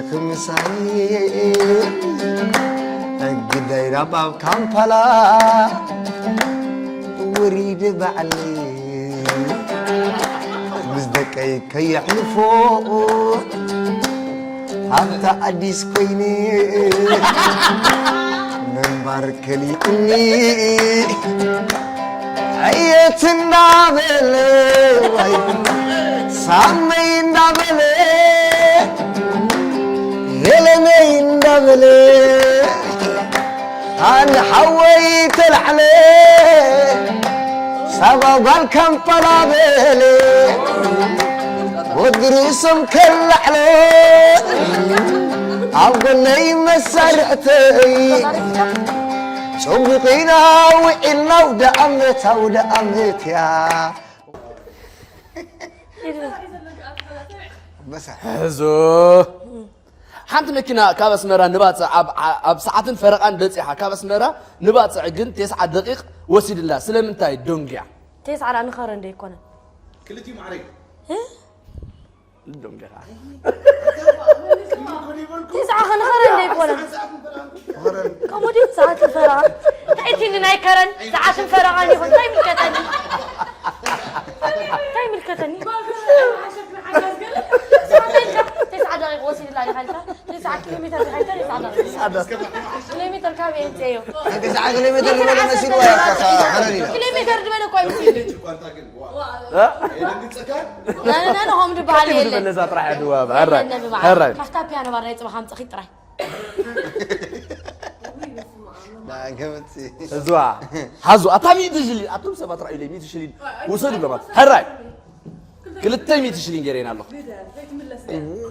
ክምሳይ ግዳይ ራባብ ካምፓላ ውሪድ ባዕሊ ምስ ደቀይ ከየሕልፎ ኣብታ ኣዲስ ኮይነ ምንባር ከሊእኒ ዕየት እንዳበለ ዋይ ሳመይ እንዳበለ ሄለነይ እንዳበለ ኣነ ሓወይ ተላዕለ ሳባ ጓል ካምፓላ በለ ወዲ ርእሶም ከላዕለ ኣብ ጎነይ መሳርሕተይ ጽቡቕ ኢና ውዒልና ኣውደ ኣመት ኣውደ ኣመት እያ። በሳ ሕዞ ሓንቲ መኪና ካብ ኣስመራ ንባፅዕ ኣብ፣ ኣብ ሰዓትን ፈረቓን በፂሓ። ካብ ኣስመራ ንባፅዕ ግን ተስዓ ደቂቕ ወሲድላ። ስለምንታይ ደንጉያ? ተስዓ ደኣ ንኸረን ዶ ኣይኮነን? ክልቲኡ ማዕረ እዩ። እ? ደንጉያ። ተስዓ ኸ ንኸረን ዶ ኣይኮነን? ከምኡ ድዩ? ሰዓት ፈረቓ። እንታይ እቲ ናይ ከረን ሰዓትን ፈረቓን ይኹን? እንታይ ይምልከተኒ? እንታይ ይምልከተኒ? ተስዓ ደቂቕ ወሲድላ ዲኻ ኢልካ? ተስዓ ኪሎ ሜትር ዲኻ ኢልካ? ተስዓ ደቂቕ። ኪሎ ሜትር ካበይ ኣምፅኤዮ? ተስዓ ኪሎ ሜትር ዝበለ መሲልዋ እያ እኮ፣ እታ ኸረን ኢላ። ኪሎ ሜትር ዝበለ እኮ ኣይመስለኒ። እ? ናና፣ ናና፣ ከምኡ ዝበሃል የለን። ዝበለዛ ጥራሕ እያ ድዋብ። የለን፣ ሕራይ፣ ነቢ በዓል። ሕራይ። ካብታ ፒያኖ ባር ናይ ፅባሕ ኣምፅኺ ጥራይ። ዳገመት እዝዋ፣ ሓዙ፣ ኣታ ሚእቲ ሽሊን፣ ኣቱም ሰባት ራእዩለይ፣ ሚእቲ ሽሊን ውሰዱ ብለማት። ሕራይ። ክልተ ሚእቲ ሽሊን ገይረን ኣለኹ።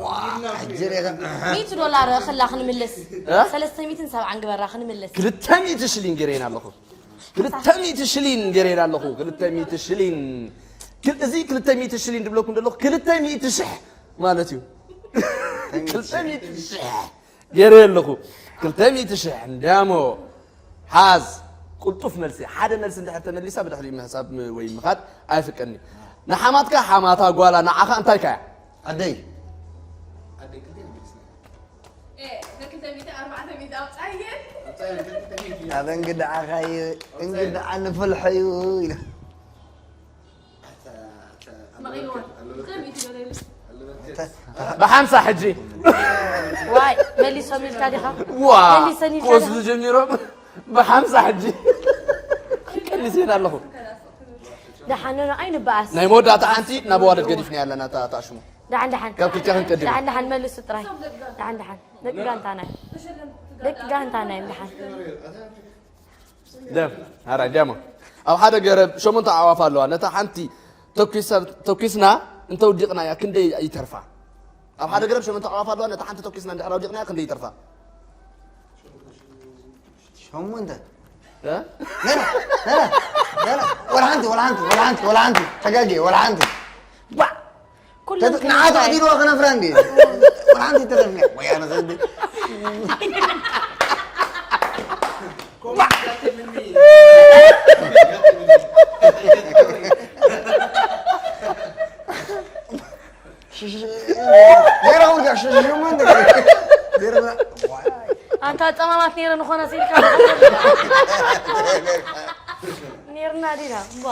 ዋ፣ ሕጂ ርኢኻ። ሚእቲ ዶላር እኽላ ክንምልስ። እ? ሰለስተ ሚእትን ሰብዓን ግበራ ክንምልስ። ክልተ ሚእቲ ሽሊን ገይረን ኣለኹ። ክልተ ሚእቲ ሽሊን ገይረን ኣለኹ። ክልተ ሚእቲ ሽሊን። ክል-፣ እዚ ክልተ ሚእቲ ሽሊን ዝብለኩም ዘለኹ ክልተ ሚእቲ ሽሕ ማለት እዩ። ክልተ ሚእቲ ሽሕ ገይረ ኣለኹ። ክልተ ሚእቲ ሽሕ እንዲያሞ ሓዝ። ቅልጡፍ መልሲ። ሓደ መልሲ እንድሕር ተመሊሳ ብድሕሪኡ ምሕሳብ ም-፣ ወይ ምኻድ ኣይፍቀድን እዩ። ንሓማትካ ሓማታ ጓላ ንዓኻ እንታይ ካያ? ኣደይ። ኣብ እንግድዓኻ እዩ፣ እንግድዓ ንፍልሖ እዩ ኢሉ። ብሓምሳ ሕጂ። ዋይ፣ መሊሶም ኢልካ ዲኻ? ዋ፣ መሊሰን ኢልካ ክወስዱ ዲኻ? ጀሚሮም። ብሓምሳ ሕጂ። ቀኒሰን ኣለኹ። ደሓን፣ ኖ፣ ኖ፣ ኣይንበኣስ። ናይ መወዳእታ ሓንቲ ናብ ኣዋልድ ገዲፍና ኣለና፣ እታ፣ እታ ሽሙ። ደሓን፣ ደሓን። ካብ ክልተ ክንቀድም። ደሓን፣ ደሓን፣ መልሱ ጥራይ። ደሓን፣ ደሓን። ደቂ ጋንታና እዮም። ደቂ ጋንታና እዮም፣ ደሓን። ደም፣ ሃራይ፣ ደሞ። ኣብ ሓደ ገረብ ሸሞንተ ኣዕዋፍ ኣለዋ። ነታ ሓንቲ ተኲሳ-፣ ተኲስና እንተወዲቕናያ ክንደይ ይተርፋ? ኣብ ሓደ ገረብ ሸሞንተ ኣዕዋፍ ኣለዋ። ነታ ሓንቲ ተኲስና እንድሕር ኣውዲቕናያ ክንደይ ይተርፋ? ሸሞንተ? እ? لا، لا، لا، لا، لا، لا. ولا عندي، ولا عندي، ولا عندي، ولا عندي. ተጋግየ፣ ወላ ሓንቲ። ባ! ኩለን ተት-፣ ንዓኣ ክልተ ተቐቢልዋ ክነፍራ እንዲ። ወላ ሓንቲ ተረፍኒያ። ወይ ኣነ ዘንዲ። ባ! ሽ-፣ ሽ-፣ ሽ-፣ ዜሮ ውልጋ፣ ሽ-፣ ሽ-፣ ሸሞንተ። ዜሮ ብላ-፣ ዋይ። ኣንታ ጸማማት ነይረ ንኾነ ሲልካ። ነይርና ዲና፣ እምቧ።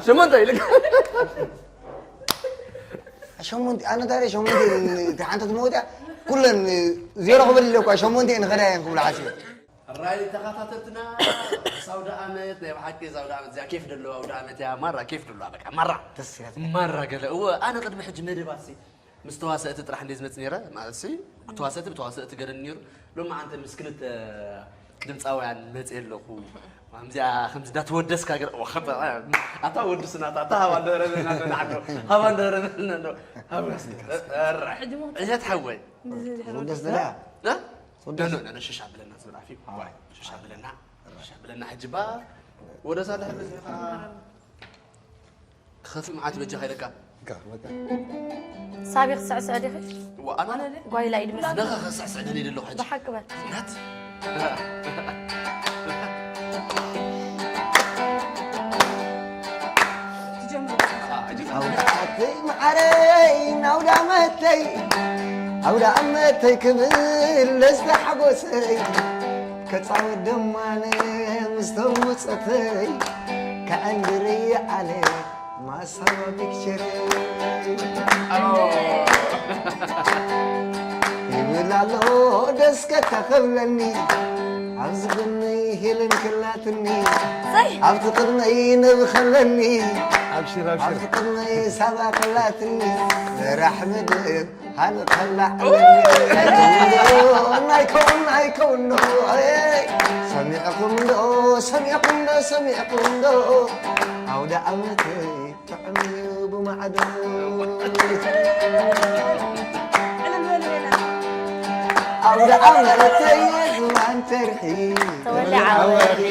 ሸሞንተ ኢልካ። ሸሞንተ፣ ኣነ ታዲያ ሸሞንተ፣ እታ ሓንቲ ትመውት እያ። ኩለን ዜሮ ክብል ኢለ እኳ ሸሞንተ እየን ኸዳ እየን ክብላ ሓሲበ። ራይ ተኸታተልትና፣ ሳውዲ ኣመት፣ ናይ ብሓቂ ሳውዲ ኣመት እዚኣ ኬፍ ደለዋ፣ ኣውዲ ኣመት እያ፣ ማራ ኬፍ ደለዋ፣ በቃ፣ ማራ። ደስ ኢላትካ። ማራ ገለ፣ እወ፣ ኣነ ቅድሚ ሕጂ መደባትሲ ምስ ተዋሰእቲ ጥራሕ እንደ ዝመጽእ ነይረ፣ ማለትሲ፣ ተዋሰእቲ ብተዋሰእቲ ገለ ነይሩ። ሎሚ ዓንተ ምስ ክልተ ድምጻውያን መጽእ ኣለኹ። ከምዚኣ፣ ከምዚ እንዳተወደስካ ገለ፣ ዋ፣ ኸበ-፣ ኣታ ወዲ ስናታ፣ ኣታ ሃባ እንደረበልና እንዶ ንዓዶ፣ ሃባ እንደረበልና እንዶ፣ ሃባ እስኪ፣ እ-፣ እረ፣ ሕጂ ሞ-፣ እሸት ሓወይ። እንደዚ ድሕሪ ወደስ ወዲ ደላ። እ? ወደስ። ኖ፣ ኖ፣ ኖ፣ ሽሻ ብለና ዝብል ዓፊ። ዋይ፣ ሽሻ ብለና፣ ሽሻ ብለና፣ ሕጂ ባ፣ ወደ ሳልሕ ብለና። ክኸፍእ መዓት በጃኻ ኢለካ። ጋ፣ በቃ። ሳቢ ክትስዕስዕ ዲኺ? ዋ፣ ኣነ ጓይላ ኢድ ምስ ነኸ ክስዕስዕ ደልየ ደለኹ ሕጂ። ብሓቂ በል። ናት። ትጀምር። ኣውቃተይ መዓ-፣ ኣረይ ናውዳመተይ ኣውዳመተይ ክብል ደስታ ሓጎሰይ ከፃወት ደማነ ምስቶም ውፀተይ ከዕንድርይ ኣለ ማሳዋ ፒክቸር ይብል ኣሎ ደስ ከተኸብለኒ ኣብዚ ጎነይ ሄለን ክላትኒ ኣብቲ ቅድመይ ነብኸለኒ ኣብሽር ኣብሽር ኣብቲ ቅድመይ ሳባ ክላትኒ ዘራሕ ምድር ሃንኸላዕ ኣይከውን ኣይከውን ኣይከውን ዶ ሰሚዕኹም ዶ ሰሚዕኹም ዶ ሰሚዕኹም ዶ ኣውደ ዓመተይ ጥዑም እዩ ብማዕዶ ኣውደ ዓመተይ ዝማን ሰርሒ ተወልዐ ወርሒ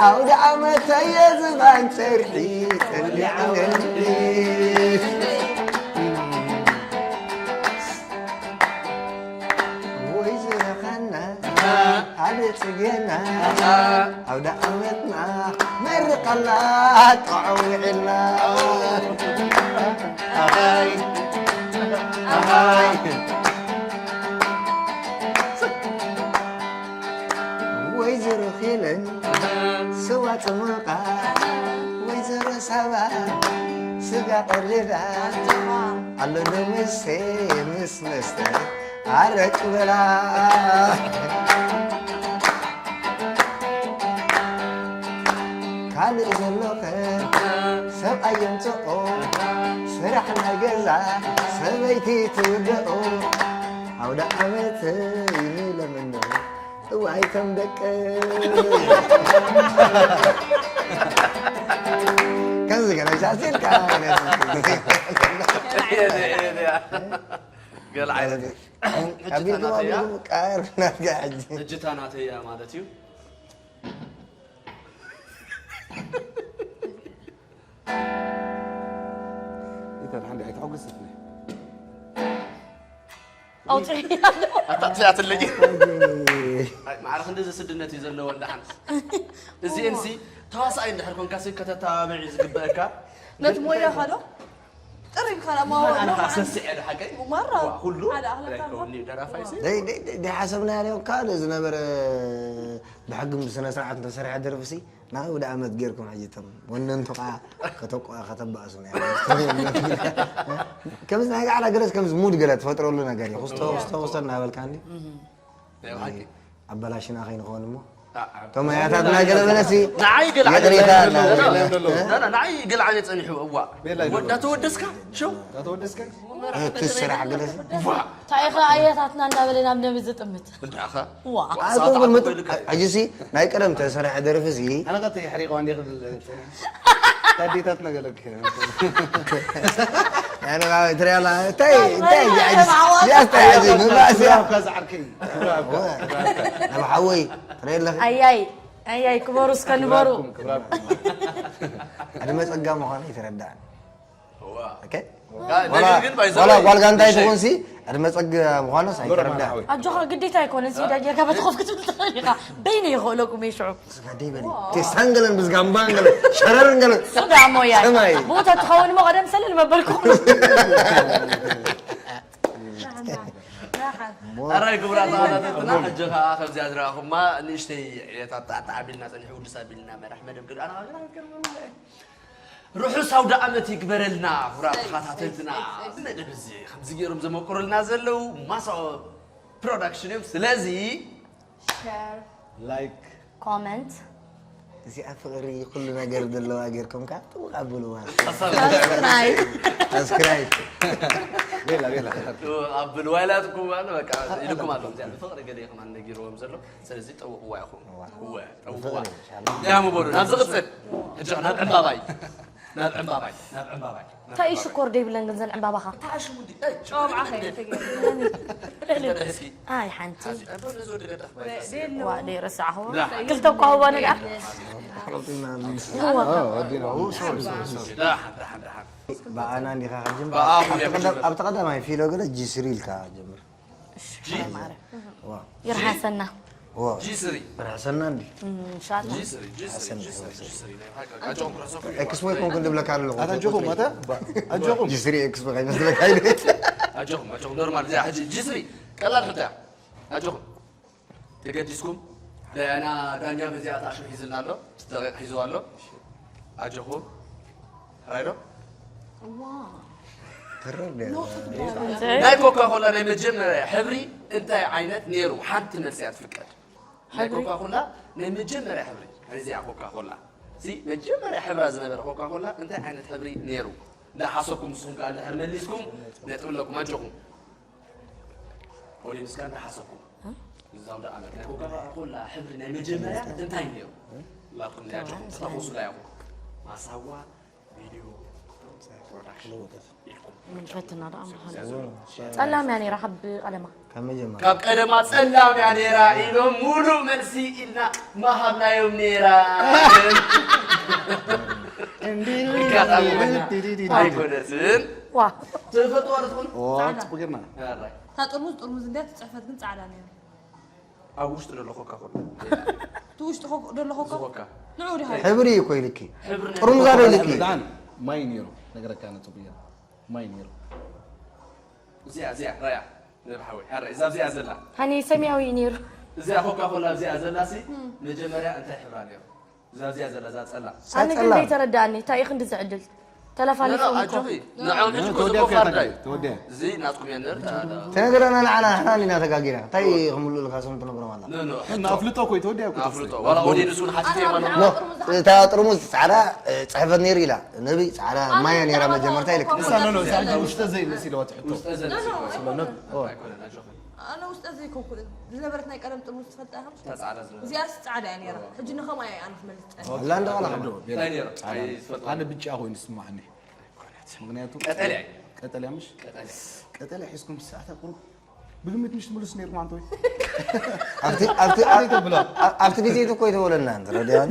ኣውደ ዓመት ኣየ ዝባን ሰርሒ ጠሊዕነኒ ወይ ዝረኸና ሓደ ጽጌና ኣውደ ዓመትና መርቐላ ጥዑም ውዒልና ኣይ ኣይ ወይዘሮ ሄለን ስዋ ጽሙቓ ወይዘሮ ሳባ ስጋ ቀሪባ ኣሎ ዶ መስተ ምስ መስተ ኣረቂ በላ ካልእ ዘሎኸ ሰብኣይ የምጽኦ ስራሕ ናይ ገዛ ሰበይቲ ትውድኦ ኣውደ ዓመት ይለምኖ እዋይ ከም ደቂ ከምዚ ገለ ሻሲልካ ገለ ዓይነት ኣቢልኩም ኣቢልኩም ቃር ናትካ ሕጂ እጅታ ናተያ ማለት እዩ ይተን ሓንዲ ኣይተሐጉስፍኒ ኣውፅእያ ኣታጥፊኣትለይ ማዕረ ክንዲ ዝስድነት እዩ ዘለዎ እንዳሓንስ እዚኤን ሲ ተዋሳኣይ እንድሕር ኮንካ ሲ ከተተባብዕ እዩ ዝግበአካ ነቲ ሞያኻ ዶ ጥሪ ኢልካ ኣነ ማወቅ ከዓ ሰስዕ እየ ሓቀይ ማራ ኩሉ ሓደ ኣኽለካ ኣይከውኒ ደራፋይ ሲ ደይ ደይ ደይ ደይ ሓሰብናዮ ካልእ ዝነበረ ብሕግን ብስነ ስርዓት እንተሰሪሐ ደርፊ ሲ ናይ ኣውደ ዓመት ጌርኩም ሕጂ እቶም ወነንቱ ከዓ ከተቋ ከተባእሱ ናይ ከምዚ ናይ ጋዕላ ገለስ ከምዚ ሙድ ገለ ትፈጥረሉ ነገር እዩ ክስቶ ክስቶ ክስቶ እናበልካ እንዲ ኣበላሽና ከይንኸውን እሞ እቶም ኣያታትና ገለ በለሲ ንዓይ ገለ ዓይነት ይቕሬታ ጸኒሑ እዋ ወዳ ተወደስካ ሽው እቲ ስራሕ ገለሲ እንታይ ኢኻ ኣያታትና እንዳበለ ናብ ነቢ ዝጥምት እንዳኻ ዋ ኣቱም ምጥ ሕጂሲ ናይ ቀደም ተሰረሐ ደርፊ ሲ ኣነ ቀጥ ይሕሪቀዋ እንዲ ክብል ታዲታት ነገለክ ኣነ ትሪያላ እንታይ እንታይ ያስታይ ምባእስያ ካብዛ ዓርከይ ናብ ሓወይ ትሪያ ኣለኺ ኣያይ ኣያይ ክበሩ እስከ ንበሩ ዕድመ ጸጋ ምዃኑ ይተረዳእኒ ኦኬ? ዋላ ጓል ጋንታ ይትኹን ሲ ዕድመ ጸግ ምዃኑስ ኣይተረዳእን። ኣጆኻ ግዴታ ኣይኮነን ሲ ዳጌርካ በቲ ኮፍ ክትብል ትኽእል ኢኻ። በይነ ይኽእለኩም እየ ሽዑ። ስጋ ደይ በሊ። ቴስታን ገለን ብዝጋምባን ገለን ሸረርን ገለን። ሱዳ ሞያ። ሰማይ። ቦታ ትኸውን እሞ ቀደም ሰለል መበልኩም። ኣራይ ክቡራት ተኸታተልትና ሕጂ ኸኣ ከምዚኣ ዝረኣኹማ ንእሽተይ ዕየታት ኣቢልና ጸኒሑ ውድስ ኣቢልና መራሕ መደብ ግን ኣና ርሑስ ኣውደ ዓመት ይግበረልና ክቡራት ተኸታተልትና። እዚ መደብ እዚ ከምዚ ገይሮም ዘመቁሩልና ዘለዉ ማሳኦ ፕሮዳክሽን እዮም። ስለዚ ሸር ላይክ ኮመንት እዚኣ ፍቕሪ ኩሉ ነገር ዘለዋ ጌርኩም ከኣ ጥውቕ ኣብልዋ። ሳብስክራይብ ቤላ ቤላ ኣብልዋ ኢላትኩም ኣሎ በቃ ኢልኩም ኣሎ። እዚኣ ብፍቕሪ ገለ ኢኹም ኣነጊርዎም ዘሎ። ስለዚ ጠውቕዋ ኢኹም። እወ፣ ጠውቕዋ። ደያሙ በሉ፣ ናብ ዝቕጽል። ሕጂ ናብ ዕምባባይ። ናብ ዕምባባይ፣ ናብ ዕምባባይ። እንታይ እዩ ሽኮር ደይብለን ግን ዘን ዕምባባኻ? እንታይ ሽሙ እንዲ? ኣይ፣ ጨው ሽኮር ብዓኸ ደይብለን። እስኪ። ኣይ፣ ሓንቲ። ሓዚ፣ ዕምባባ ነዚ ወዲ ገዳፍ ባይ። ዋ፣ ደይ ረሳዕኹዎ። ዳ። ክልተ እኳ ህቦ ንድኣ። ኣዎ፣ ወዲና። ኦ፣ ሶሪ፣ ሶሪ፣ ሶሪ። ዳ፣ ዳ፣ ዳ። ብኣና እንዲኻ ክትጅምር። ብኣኹም ኣብቲ ቀዳም-፣ ኣብቲ ቀዳማይ ፊሎ ገለ ጂ ስሪ ኢልካ ጀምር። ጂ? ማረ። ዋ። ይርሃሰና። ጂ ስሪ። ርሕሰና እንዲ ጂ ስሪ ጂ ስሪ ጂ ስሪ ጂ ስሪ ናይ ሓቂ ኣጆኹም ርሕሰኩም ይባል። ኤክስፖ ይኮንኩ እንድብለካ ኣለኹ። ኣታ ኣጆኹም ኣታ ኣጆኹም ጂ ስሪ ኤክስፖ ከይመስለካ ኢለ። ኣጆኹም ኣጆኹም ኖርማል እዚኣ ሕጂ ጂ ስሪ ቀላል ሕቶ እያ። ኣጆኹም ተገዲስኩም ዳያና ዳኛ በዚኣ ተኣሽሙ ሒዝልና ኣሎ። ደቂቕ ሒዝዋ ኣሎ። ኣጆኹም ሕራይ ዶ? ናይ ኮካ ኮላ ናይ መጀመርያ ሕብሪ እንታይ ዓይነት ነይሩ? ሓንቲ መልሲ እያ ትፍቀድ። ናይ ኮካ ኮላ ናይ መጀመርያ ሕብሪ እዚኣ ኮካ ኮላ ሲ መጀመርያ ሕብራ ዝነበረ ኮካ ኮላ እንታይ ዓይነት ሕብሪ ነይሩ? እንዳሓሰብኩም ንስኹም ከኣ እንድሕር መሊስኩም ነጥቢ ኣለኩም ኣጆኹም። ኦዲንስ ከኣ እንዳሓሰብኩም እዛው ደኣ ናይ ኮካ ኮላ ሕብሪ ናይ መጀመርያ እንታይ ነይሩ? ላኩም ዚኣ ጆኹም ተታኾሱ ላ ያኹም ማሳዋ ቪድዮ ፕሮዳክሽን ኢልኩም ምንፈትና ደኣ ምዃኑ ጸላም እያ ነይራ ካብ ቀደማ ካብ መጀመርያ ካብ ቀደማ ጸላም እያ ነይራ ኢሎም ሙሉእ መልሲ ኢልና ምሃብናዮም ነይራ። ኣጋጣሚ ኮይና ኣይኮነትን። ዋ ትፈልጥዋ ዶ ትኾኑ? ጽቡቅ ጌርና ኣራይ። እታ ጥርሙዝ ጥርሙዝ እንድያ ትጽሕፈት ግን ጻዕዳ ነይራ። ኣብ ውሽጢ ዘሎ ኮካ ኮላ እቲ ውሽጢ ኮ- ዘሎ ኮካ ኮካ ንዑ ድሃ ሕብሪ እኮ ኢልኪ ሕብሪ ናይ ጥርሙዛ ዶ ኢልኪ ዳን ማይ ነይሩ ነገረካ ነጽቡያ ማይ ነይሩ እዚኣ እዚኣ ራያ ነብሓወይ ሓረ እዛ እዚኣ ዘላ ሃኒ ሰማያዊ እዩ ነይሩ እዚኣ ኮካ ኮላ እዚኣ ዘላ ሲ መጀመርያ እንታይ ሕብራ ነይሩ? እዛ እዚኣ ዘላ እዛ ጸላ ኣነ ግን ዘይተረዳኣኒ እንታይ እዩ ክንዲ ዝዕድል ተለፋሊፎም እኮ ኣጆኺ ንዕኦም ሕጂ ኮ ዝኮፋርዳ እዩ። ተወዲያ እዚ ናትኩም እየ ነር ተነግረና ንዓና ንሕና ኢና ተጋጊና እንታይ ክምልኡልካ ሰም ትነግሮም ኣላ ኣፍልጦ እኮ ተወዲያ እኮ ኣፍልጦ ዋላ ኦዲንስ እውን ሓቲተ የማን እታ ጥርሙዝ ጻዕዳ ጽሕፈት ነይሩ ኢላ ነቢ ጻዕዳ ማያ ነይራ መጀመርታ ኢልክ እሳ ኖ ኖ እሳ ሕጂ ውሽጠ ዘይመስ ኢለዋ ትሕቶ ውስጠ ዘላ ስለ ነብ ኦ ኣይኮነን ኣጆኺ ኣነ ውስጠ ዘይኮንኩ ዝነበረት ናይ ቀደም ጥርሙዝ ትፈልጣ ኢኹም እታ ጻዕዳ ዝነበረ እዚኣስ ጻዕዳ እያ ነይራ ሕጂ ንኸምኣ እየ ኣነ ክመልስ ጸኒሐ ኣላ እንደ ቃላ እንታይ ነይሩ? ኣይ ዝፈልጥዋ ኣነ ብጫ ኮይኑ ይስማዓኒ ምክንያቱ ቀጠልያ እዩ። ቀጠልያ ምሽ ቀጠልያ ቀጠልያ ሒዝኩም ሰዓታ ቁሩብ ብግምት ምሽ ትምልስ ነይርኩም ኣንተ ወይ ኣብቲ ኣብቲ ኣብቲ ዲቴት እኮ የተወለና እንተ ረዲያ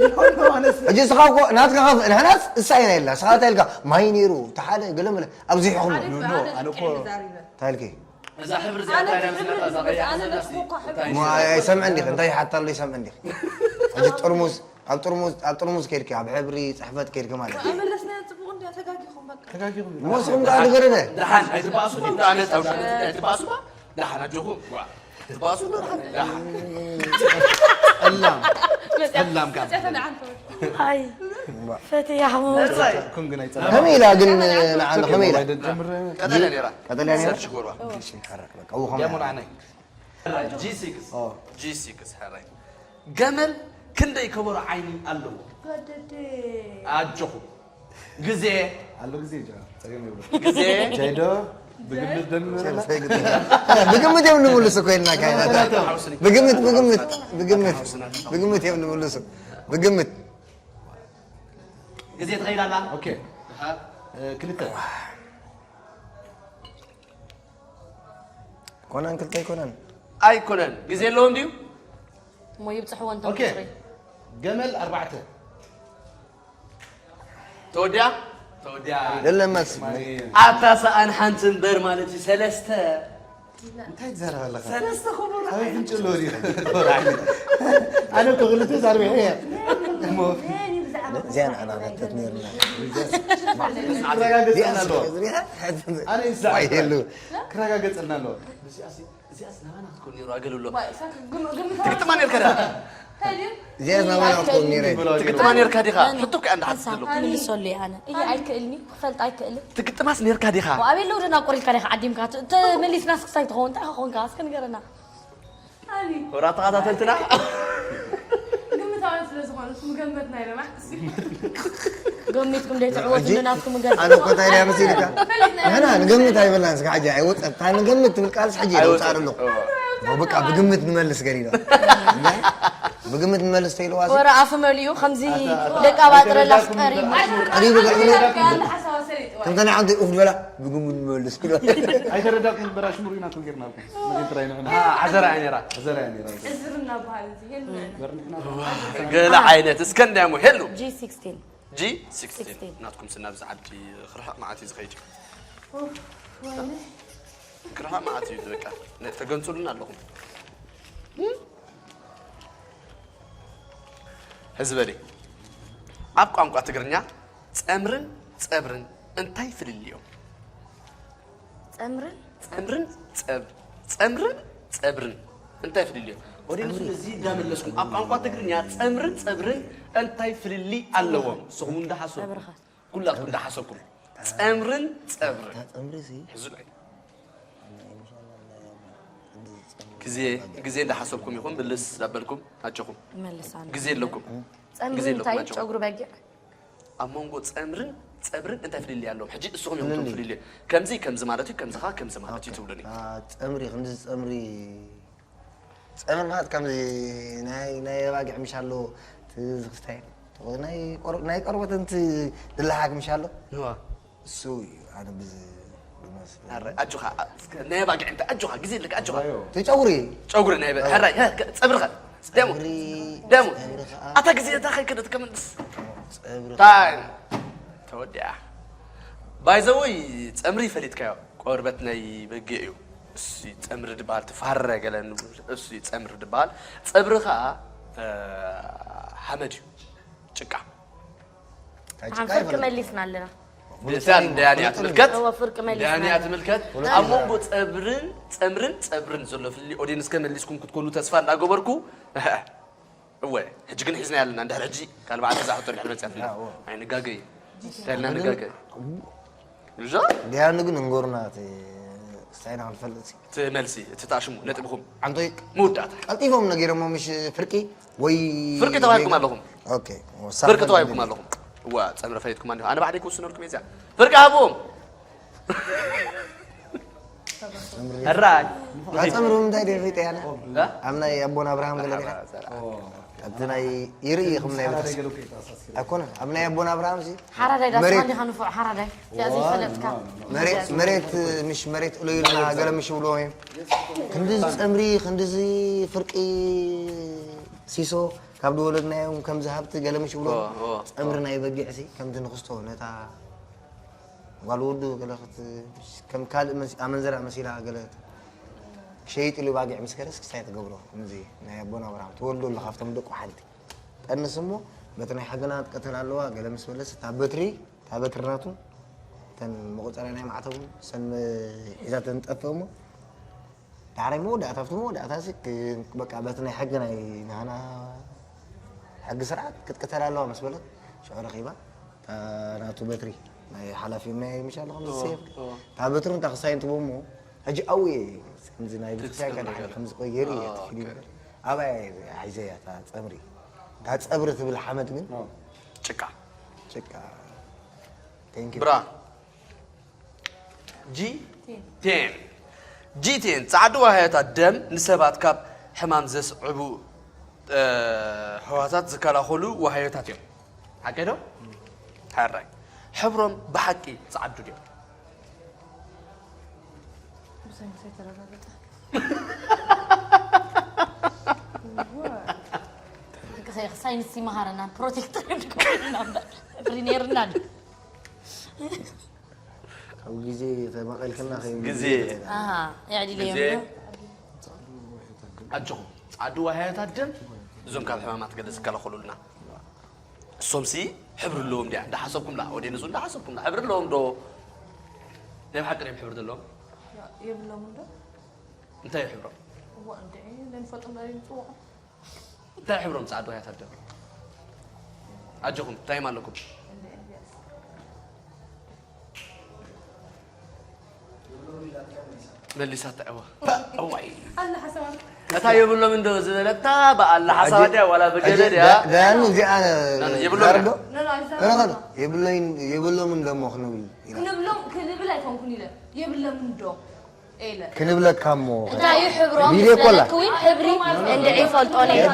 ሕጂ ስኻ እኮ ናትካ ከፍ ንሕናስ እሳ ኢና ኢልና ስኻ እንታይ ኢልካ ማይ ነይሩ ተሓደ ገለ መለ ኣብዚሕኹም ኖ ኖ ኣነ እኮ እንታይ ኢልኪ እዛ ሕብሪ እዚኣ እንታይ እያ ምስላታ እዛ ቀያሕ ዘላ ሲ እንታይ ሞ ኣይሰምዕን ዲኺ እንታይ ይሓታ ኣሎ ይሰምዕን ዲኺ ሕጂ ጥርሙዝ ኣብ ጥርሙዝ ኣብ ጥርሙዝ ከይድኪ ኣብ ሕብሪ ፅሕፈት ከይድኪ ማለት እዩ ኣይመለስናያን ጽቡቕ እንድያ ተጋጊኹም በቃ ተጋጊኹም ሞስኹም ከዓ ድገረደ ደሓን ኣይትባእሱ ዶ ዓመት ኣብ ሽመት ኣይትባእሱ ባ ደሓን ኣጆኹም ዋ ትባእሱ ዶ ደሓን ደሓን ጠላም ጠላም ካብ ኣይ ፈትያ ሓሞት ኩም ግን ኣይጸላ ከመይ ኢላ ግን ንዓና ከመይ ኢላ ጀምር ቀጠልያ ነይራ ቀጠልያ ነይራ ሰርች ጎርባ ሽን ሓረቅ በቃ ውኹም ያሙን ኣነ ጂ ሲክስ ጂ ሲክስ ሕራይ ገመል ክንደይ ከበሮ ዓይኒ ኣለዎ ኣጆኹም ግዜ ኣሎ ግዜ ጃ ጸገም የብሎ ግዜ ጃይዶ ብግምት ደምር ብግምት እዮም ንምልሱ ኮይንና ካይናታ ብግምት ብግምት ብግምት ብግምት እዮም ንምልሱ ብግምት ግዜ ትኸይድ ኣላ ኦኬ ክልተ ኮነን ክልተ ኣይኮነን ኣይኮነን ግዜ ኣለዎም ድዩ እሞ ይብፅሕዎ እንቶም ኦኬ ቁፅሪ ገመል ኣርባዕተ ተወዲያ ተወዲያ ለለመስ ኣታ ሰኣን ሓንቲ እምበር ማለት እዩ ሰለስተ እንታይ ትዛረብ ኣለኻ ሰለስተ ክቡር ኣበይ ፍንጭሎ ወዲኻ ኣነ እኮ ክልተ ዛርበ እየ እሞ እዚኣ ንዓና ነተት ነርና ክረጋገጸልና ኣለዎ ኣነ ዋይ የሉ ክረጋገጸልና ኣለዎ እዚኣስ ናባና ክትኮን ነይሩ ኣገልሎ ግምታ ትግጥማ ነርካ ዲኻ እዚኣ ናባና ክትኮን ነይረ ትግጥማ ነርካ ዲኻ ሕቶ ከ እንዳ ሓትትሉ ክምልሰሉ እየ ኣነ እየ ኣይክእልኒ ክፈልጥ ኣይክእልን ትግጥማስ ነርካ ዲኻ ኣብ የለው ደና ቆሪልካ ዲኻ ዓዲምካ ተመሊስናስ ክሳይ ትኸውን እንታይ ክኾንካ እስከ ንገረና ወራ ተኸታተልትና ግምታውያን ስለ ዝኾነ እሱ ምገመትና ኢለና ገሚትኩም ደይትዕወት እንደናትኩም ገ ኣነ እኮ እንታይ ኢለ መሲልካ ንሕና ንገምት ኣይበልናን ስጋ ሕጂ ኣይወፀ እታ ንገምት ትብል ቃልስ ሕጂ ይወፃ ኣሎ በቃ ብግምት ንመልስ ገሪና ብግምት ንመልስ ተይልዋ ወረ ኣፍ መሊኡ ከምዚ ደቂ ኣባጥረ ላፍቀሪ ቀሪቡ ገርብሎ ከምታ ናይ ዓንተ ኡፍ ዝበላ ብግምት ንመልስ ኣይተረዳእኩም በራሽ ሙሪና ትጌርናልኩም መጀመርያ ንሕና ሓዘራ እያ ነይራ ዘራ እያ ነይራ እዝር እናበሃል እዚ የለን ገለ ዓይነት እስከ እንዳሞ ሄሉ ጂ ሲክስቲን ጂ ሲክስቲን ናትኩም ስና ብዛ ዓዲ ክርሕቕ መዓት እዩ ዝኸይድ ክርሕቕ መዓት እዩ በቃ ተገንፅሉና ኣለኹም ሕዚ በሊ፣ ኣብ ቋንቋ ትግርኛ ጸምርን ጸብርን እንታይ ፍልልዮም? ጸምርን ጸምርን ጸብ ጸምርን ጸብርን እንታይ ፍልልዮም? ወዲንሱ እዚ እንዳመለስኩም ኣብ ቋንቋ ትግርኛ ጸምርን ጸብርን እንታይ ፍልልይ ኣለዎም? ንስኹም እንዳሓሰብኩም፣ ጸብርኻ። ኩላትኩም እንዳሓሰብኩም ጸምርን ጸብርን ጸምሪ ሲ ሕዙ ናይ ግዜ ግዜ እንዳሓሰብኩም ይኹን ምልስ ዳበልኩም ኣጆኹም ይመልሳሉ። ግዜ ኣለኩም ጸምሪ ግዜ ኣለኩም እንታይ ኣጆኹም። ጨጉሪ በጊዕ ኣብ መንጎ ጸምርን ጸብርን እንታይ ፍልልይ ኣለዎም? ሕጂ ንስኹም እዮም እቶም ፍልልይ። ከምዚ ከምዚ ማለት እዩ፣ ከምዚ ኸዓ ከምዚ ማለት እዩ ትብሉኒ። ጸምሪ ክንዲ ጸምሪ ጸምሪ ማለት ከምዚ ናይ ናይ ኣባጊዕ ምሽ ኣሎ ትዝክስታይ ናይ ቆር- ናይ ቆርበት እንቲ ድልሓክ ምሽ ኣሎ እዋ። እሱ እዩ ኣነ ብዝ ብመስል ኣረ ኣጆኻ እስከ ናይ ኣባጊዕ እንታይ ኣጆኻ ግዜ ኣለካ ኣጆኻ። ትጨጉሪ ጨጉሪ ናይ በ- ሕራይ ጸብርኸ ደሙ ጸጉሪ ደሙ ጸጉሪ ከዓ ኣታ ግዜ እታ ከይከደት ከመልስ ጸጉሪ ታይም ተወዲኣ። ባይዘወይ ጸምሪ ፈሊጥካዮ ቆርበት ናይ በጊዕ እዩ። እሱ ጸምሪ ድበሃል ትፋረ ገለ ንብል እሱ ጸምሪ ድበሃል። ጸብሪ ከዓ ሓመድ እዩ ጭቃ ካብ ጭቃ ሓንፈር ይፈልጥ ክመሊስና ኣለና። ብልሳን ዳያንያ ትምልከት እወ ፍርቂ መሊስና ዳያንያ ኣለና። ትምልከት ኣብ መንጎ ጸብርን ጸምርን ጸብርን ዘሎ ፍልልይ ኦዲየንስ ከመሊስኩም ክትኮኑ ተስፋ እንዳገበርኩ እወ ሕጂ ግን ሒዝና ያለና እንድሕር ሕጂ ካልባዓት እዛ ሕቶ ድሕር መፅያ ፍልልይ ኣይንጋገይ ተልና ንጋገይ እዛ ዲያኑ ግን እንጎርና ሳይና ክንፈልጥ እቲ መልሲ እቲ ተኣሽሙ ነጥብኹም ዓንቶይ መወዳእታ ቀልጢፎም ነጊሮሞ ምሽ ፍርቂ ወይ ፍርቂ ተባሂልኩም ኣለኹም ኦኬ ፍርቂ ተባሂልኩም ኣለኹም እዋ ፀምረ ፈሊጥኩም ኣለኹም ኣነ ባዕደይ ክውስነልኩም እየ እዚኣ ፍርቂ ሃብዎም ሕራይ ጸምሪ እንታይ ደፊጠ ያለ ኣብ ናይ ኣቦና ኣብርሃም ገለ ዲኻ ኣብቲ ናይ ይርኢ ኢኹም ናይ ቤተሰብ ኣይኮነ ኣብ ናይ ኣቦና ኣብርሃም ሲ ሓራዳይ ዳስኻ መሬት- እንዲኻ ንፉዕ ሓራዳይ እዚኣ ዘይፈለጥካ መሬት መሬት ምሽ መሬት እለዩልና ገለ ምሽ ብልዎም እዮም ክንድዚ ጸምሪ ክንድዚ ፍርቂ ሲሶ ካብ ዝወለድናዮም ከምዚ ሃብቲ ገለ ምሽ ብልዎም ኦ፣ ኦ። ጸምሪ ናይ በጊዕ ሲ ከምቲ ንክስቶ ነታ ጓል ወዱ ገለ ክት- ከም ካልእ መስ- ኣመንዝራ መሲላ ገለ ክሸይጥ ኢሉ ባጊዕ ምስ ከደስ ክስታይ ትገብሮ ከምዚ ናይ ኣቦና ኣብርሃም ትወልዶ ኣሎ ካብቶም ደቁ ሓንቲ ጠንስ እሞ በቲ ናይ ሕግና ትቀተል ኣለዋ ገለ ምስ በለስ እታ በትሪ እታ በትሪ ናቱ እተን መቆፀርያ ናይ ማዕተቡ ሰን ሒዛተን ጠፍእ እሞ ዳሕራይ መወዳእታ ኣብቲ መወዳእታ ሲ ክ- በቃ በቲ ናይ ሕጊ ናይ ናህና ሕጊ ስርዓት ክትቅተል ኣለዋ ምስ በለት ሽዑ ረኺባ እታ ናቱ በትሪ ናይ ሓላፊ ናይ ምሻለ ከም ዝሰየፍ እታ በትሪ እንታ ክሳይ እንትቦ እሞ ሕጂ ኣው እየ ከምዚ ናይ ቤተክርስትያን ከደ ከምዚ ቆይ የርኢ እየ እቲ ፊልም ኣባይ ሒዘያ እታ ፀምሪ እታ ፀምሪ ትብል ሓመድ ግን ጭቃ ጭቃ Thank you. ብራ ጂ ቴን ጂ ቴን ጻዕዱ ዋህዮታት ደም ንሰባት ካብ ሕማም ዘስዕቡ እ፣ ህዋሳት ዝከላኸሉ ዋህዮታት እዮም ሓቂ ዶ ሓራይ ሕብሮም ብሓቂ ጻዕዱ ድዮም ሳይንስ ይመሃረና ፕሮቴክተር ሪኔርና ካብ ግዜ ተመቐልክና ከይም ግዜ ኣሃ የዕዲለዮም ግዜ ዶ? ኣጆኹም ጻዕዱ ዋህዮታት ደም እዞም ካብ ሕማማት ገለ ዝከላኸሉልና እሶምሲ ሕብሪ ኣለዎም ድያ እንዳሓሰብኩምላ ኦዲየንሱ እንዳሓሰብኩምላ ሕብሪ ኣለዎም ዶ ናይ ብሓቂ ድዮም ሕብሪ ዘለዎም የብሎምን ዶ? እንታይ እዩ ሕብሮም እዋ እንድዒ ነንፈልጦም ዳ ይምፅዎ እንታይ ሕብሮም ጻዕዱ ዋህዮታት ደም ኣጆኹም እንታይ ኣለኩም መሊሳታ እዋ እዋይ ኣላ ሓሳባት እታ የብሎም እንዶ ዝበለታ ብኣላ ሓሳባ ድያ ዋላ ብገለ ድያ ዳያኑ እዚኣ ና፣ ና፣ የብሎም ዛርዶ ድያ? ነና ረኸዶ የብሎምን ደሞ ክንብል ኢና ክንብሎም ክንብል ኣይኮንኩን ኢለ የብሎምን ዶ ኢለ ክንብለካ እሞ እንታይ እዩ ሕብሮም ቪድዮ ኮላ። ስለለክ እውን ሕብሪ እንድዒ ይፈልጦ ነይሩ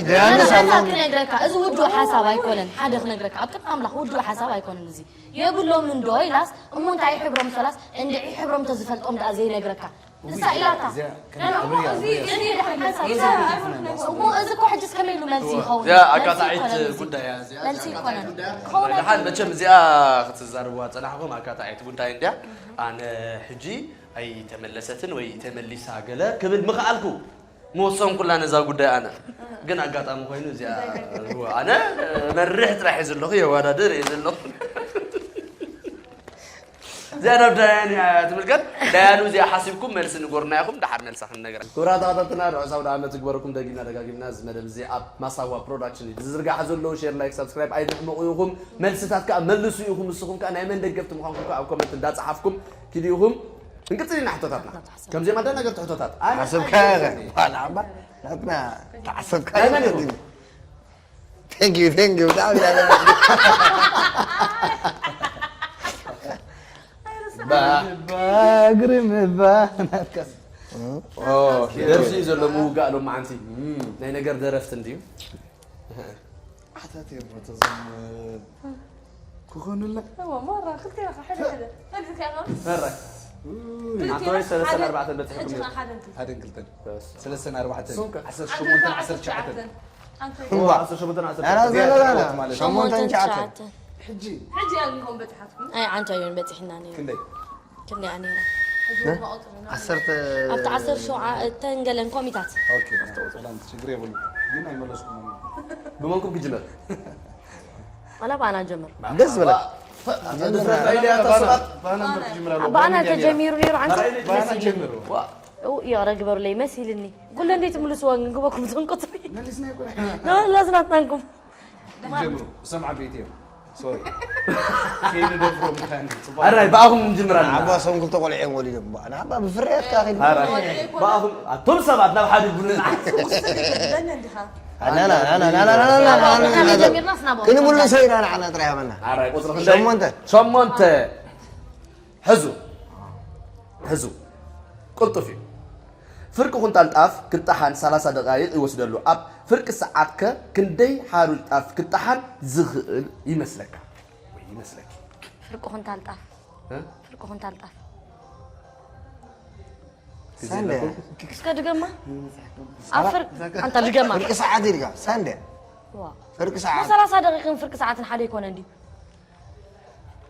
ዳያኑ ሳሎም ክነግረካ እዚ ውዱእ ሓሳብ ኣይኮነን ሓደ ክነግረካ ኣብ ቅድሚ ኣምላኽ ውዱእ ሓሳብ ኣይኮነን እዚ የብሎም እንዶ ኢላስ እሞ እንታይ ሕብሮም ሰላስ እንድዒ ሕብሮም ተዝፈልጦም ደኣ ዘይነግረካ ንሳ ኢላታ እሞ እዚ እኮ ሕጅስ ከመይ ኢሉ መልሲ ይኸውን እዚኣ ኣካታዒት ጉዳይ እያ እዚኣ መልሲ ይኮነን ክኸውን ደሓን መቸም እዚኣ ክትዛረብዋ ፀናሕኩም ኣካታዒት ጉዳይ እንድያ ኣነ ሕጂ ኣይተመለሰትን ወይ ተመሊሳ ገለ ክብል ምኽኣልኩ መወሰንኩላ ነዛ ጉዳይ ኣነ። ግን ኣጋጣሚ ኮይኑ እዚኣ፣ እዋ፣ ኣነ መርሕ ጥራሕ እየ ዘለኹ፣ የዋዳድር እየ ዘለኹ። እዚኣ ናብ ዳያን እያ ትምልከት። ዳያኑ እዚኣ ሓሲብኩም መልሲ ንጎርና ኢኹም፣ ደሓር መልሳ ክንነግራ። ክቡራት ተኸታተልና፣ ርሑስ ኣውደ ዓመት ይግበረኩም። ደጊምና ደጋጊምና፣ እዚ መደብ እዚ ኣብ ማሳዋ ፕሮዳክሽን እዩ ዝዝርጋሕ ዘሎ። ሼር፣ ላይክ፣ ሳብስክራይብ ኣይትሕመቑ ኢኹም። መልስታት ከኣ መልሱ ኢኹም። ንስኹም ከኣ ናይ መን ደገፍቲ ምዃንኩም ከኣ ኣብ ኮመንት እንዳጸሓፍኩም ኪዱ ኢኹም። እንቅጽል ኢና ሕቶታትና። ከምዚ ማዳ ነገር ሕቶታት። ኣነ ሓሰብካ ኣይፈልጥን። ዋላ እባ ናትና ተዓሰብካ ናይ መን ኢኹም? Thank you, thank you። ብጣዕሚ ኢና ነመስግን። ባ- ባግሪ ምባ ናትካስ። ኦ፣ ደርፊ እዩ ዘሎ ምውጋእ ሎማዓንቲ። ናይ ነገር ደረፍቲ እንድዩ። ኣታት እዮም ተዘም ክኾኑልና። እዋ፣ ማራ፣ ክልተ ኢኻ፣ ሓደ፣ ሓደ። ፈሊጥካ ኢኻ። መራ። ክልተ ኣንተ ወይ ኢኻ፣ ሰለስተን ሓደ። ኣርባዕተን በፂሕኩም ሕጂ እዩ። ኸዓ ሓደን ክልተን። ሓደን ክልተን። በስ። ሰለስተን ኣርባዕተን። ሱንከ። ዓሰርተ ሸሞንተን ዓሰርተ ትሽዓተን። ኣንተ እዋ። ዓሰርተ ሸሞንተን ዓሰርተ ናና ትሽዓተን። ዘላ ናና። ማለት። ሸሞንተን ትሽዓተን። ሕጂ። ሕጂ ኣግኝኮም በፂሓትኩም። ኣይ፣ ዓንተ እዮም በፂሕና ነይሩ። ክንደይ? ክንደይ እያ ነይራ? ሕጂ እ? መቆፅሪ ነው። ዓሰርተ ኣብቲ ዓሰርተ ሸውዓተን ገለን ኮሚታት። ኦኬ፣ ኣስተውዕል፣ ሰላም፣ ችግር የብሉ። ግን ኣይመለስኩም። ብመንኩም ክጅመር? ዋላ ብኣና ጀምር። ደስ ዝብለካ። ባና፣ ባና፣ ባና ክጅምር ኣለዎ። ብኣና ባና ተጀሚሩ ነይሩ፣ ዓንተ? ባና ጀምሩ። ዋ። እው፣ ይቕረ ግበሩለይ መሲልኒ። ኩሉ እንዴት ትምልስዎ ግን ግበኩም ትንቁጽ። መሊስና ይኮነ። ኖ፣ ለዝናትናንኩም። ጀምሩ። ሰምዓ ቤት እዮም። ሶሪ። ከይንደፍሮም ምዃን እዩ። ጽቡቕ። ኣራይ፣ ብኣኹም ንጅምር ኣለና። ዓባ ሰም ክልተ ቆልዑ እዮም ወሊዶም። ንዓባ ብፍርያት ከኣ ከይድ ኣራይ፣ ብኣኹም፣ ኣቶም ሰባት ናብ ሓደ ቡንና። ኣናና፣ ኣናና፣ ኣናና፣ ኣናና፣ ኣናና፣ ኣናና። ጀሚርና ስናቦ። ክንምልሶ ኢና ንዓና ጥራይ ሃበና። ኣራይ፣ ቁጽሪ ክንደይ? ሸሞንተ። ሸሞንተ። ሕዙ። ሕዙ። ቅልጡፍ እዩ። ፍርቂ ኩንታል ጣፍ ክጠሓን ሰላሳ ደቓይቕ ይወስደሉ። ኣብ ፍርቂ ሰዓት ከ ክንደይ ሓሩጭ ጣፍ ክጠሓን ዝኽእል ይመስለካ? ወይ ይመስለኪ? ፍርቂ ኩንታል ጣፍ። እ? ፍርቂ ኩንታል ጣፍ። ግዜ ሳንደ። ኣለኩም? እስከ ድገማ። ኣብ ፍርቂ፣ ኣንታ ድገማ። ፍርቂ ሰዓት ኢልካ፣ ሳንደ። ዋ። ፍርቂ ሰዓት። ሰላሳ ደቂቕን ፍርቂ ሰዓትን ሓደ ኣይኮነን ድዩ?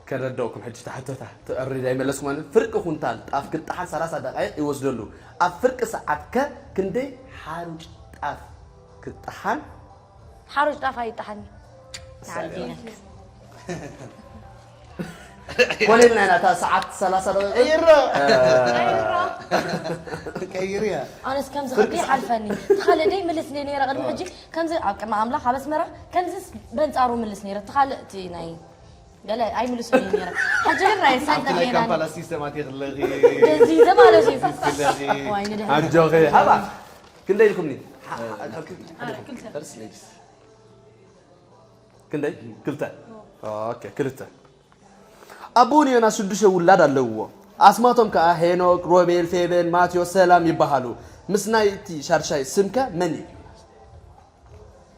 ከረድኦኩም ሕጂ እታ ሕቶታ፣ ተቐሪዳ ኣይመለስኩማን። ፍርቂ ኩንታል ጣፍ ክጠሓን ሰላሳ ደቓይቕ ይወስደሉ። ኣብ ፍርቂ ሰዓት ከ ክንደይ ሓሩጭ ጣፍ ክጠሓን? ሓሩጭ ጣፍ ኣይጠሓን። ሰላም። ተዓጊና። ኮነ ኢልና ኢና እታ ሰዓት ሰላሳ ደቂቕ። ቀይሮ። እ፣ ቀይርያ። ኣነስ ከምዚ ፍርቂ ክብሊ ሰዓት። ሓልፈኒ። እቲ ካልእ ደይ ምልስ ነይረ ቅድሚ ሕጂ። ከምዚ ኣብ ቅድሚ ኣምላኽ ኣብ ኣስመራ ከምዚ በንጻሩ ምልስ ነይረ። እቲ ካልእ እቲ ናይ ገለ ኣይምልሱን እዩ ነይረ። ሕጂ ግን ናይ ሳንታ ኣብቲ ናይ ጌና ካምፓላ ሲስተማት የኽለኺ። እዚ ዘማለሱ እዩ። የኽለኺ። ዋይ፣ ንድሕሪ። ኣጆኺ፣ ሃባ። ክንደይ ኢልኩምኒ? ሓ-፣ ሓ-፣ ሓ-፣ ኣረ፣ ክልተ። ፈርስት ሌዲስ። ክንደይ? ክልተ። ኦኬ፣ ክልተ። ኣቦን ዮናስ ሽዱሽተ ውላድ ኣለውዎ። ኣስማቶም ከኣ ሄኖክ፣ ሮቤል፣ ፌበን፣ ማቴዎስ፣ ሰላም ይበሃሉ። ምስ ናይቲ ሻድሻይ ስምከ መን እዩ?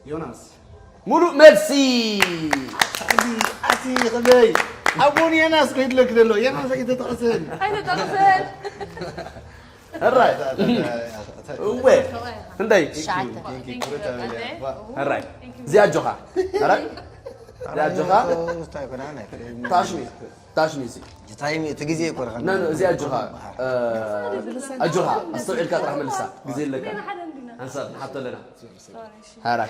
ዮናስ። ሙሉእ መልሲ። ኣቲ፣ ኣቲ፣ ኸበይ። ኣቦን ዮናስ ኮይድለክ ደሎ። ዮናስ ኣይተጠቕስን። ኣይተጠቕስን። ሕራይ። እወ። ክንደይ? ትሽዓተ። ሕራይ። እዚኣ ኣጆኻ። ሕራይ። እዚኣ ኣጆኻ። ታሽሚ። ታሽሚ እዚ። ታይም እቲ ግዜ እኮ ረኸብና። ና፣ ና፣ እዚኣ ኣጆኻ። እ፣ ኣጆኻ። ኣስተውዒልካ ጥራሕ መልሳ። ግዜ ኣለካ። ሓንሳብ ንሓቶ ኣለና። ሓራይ።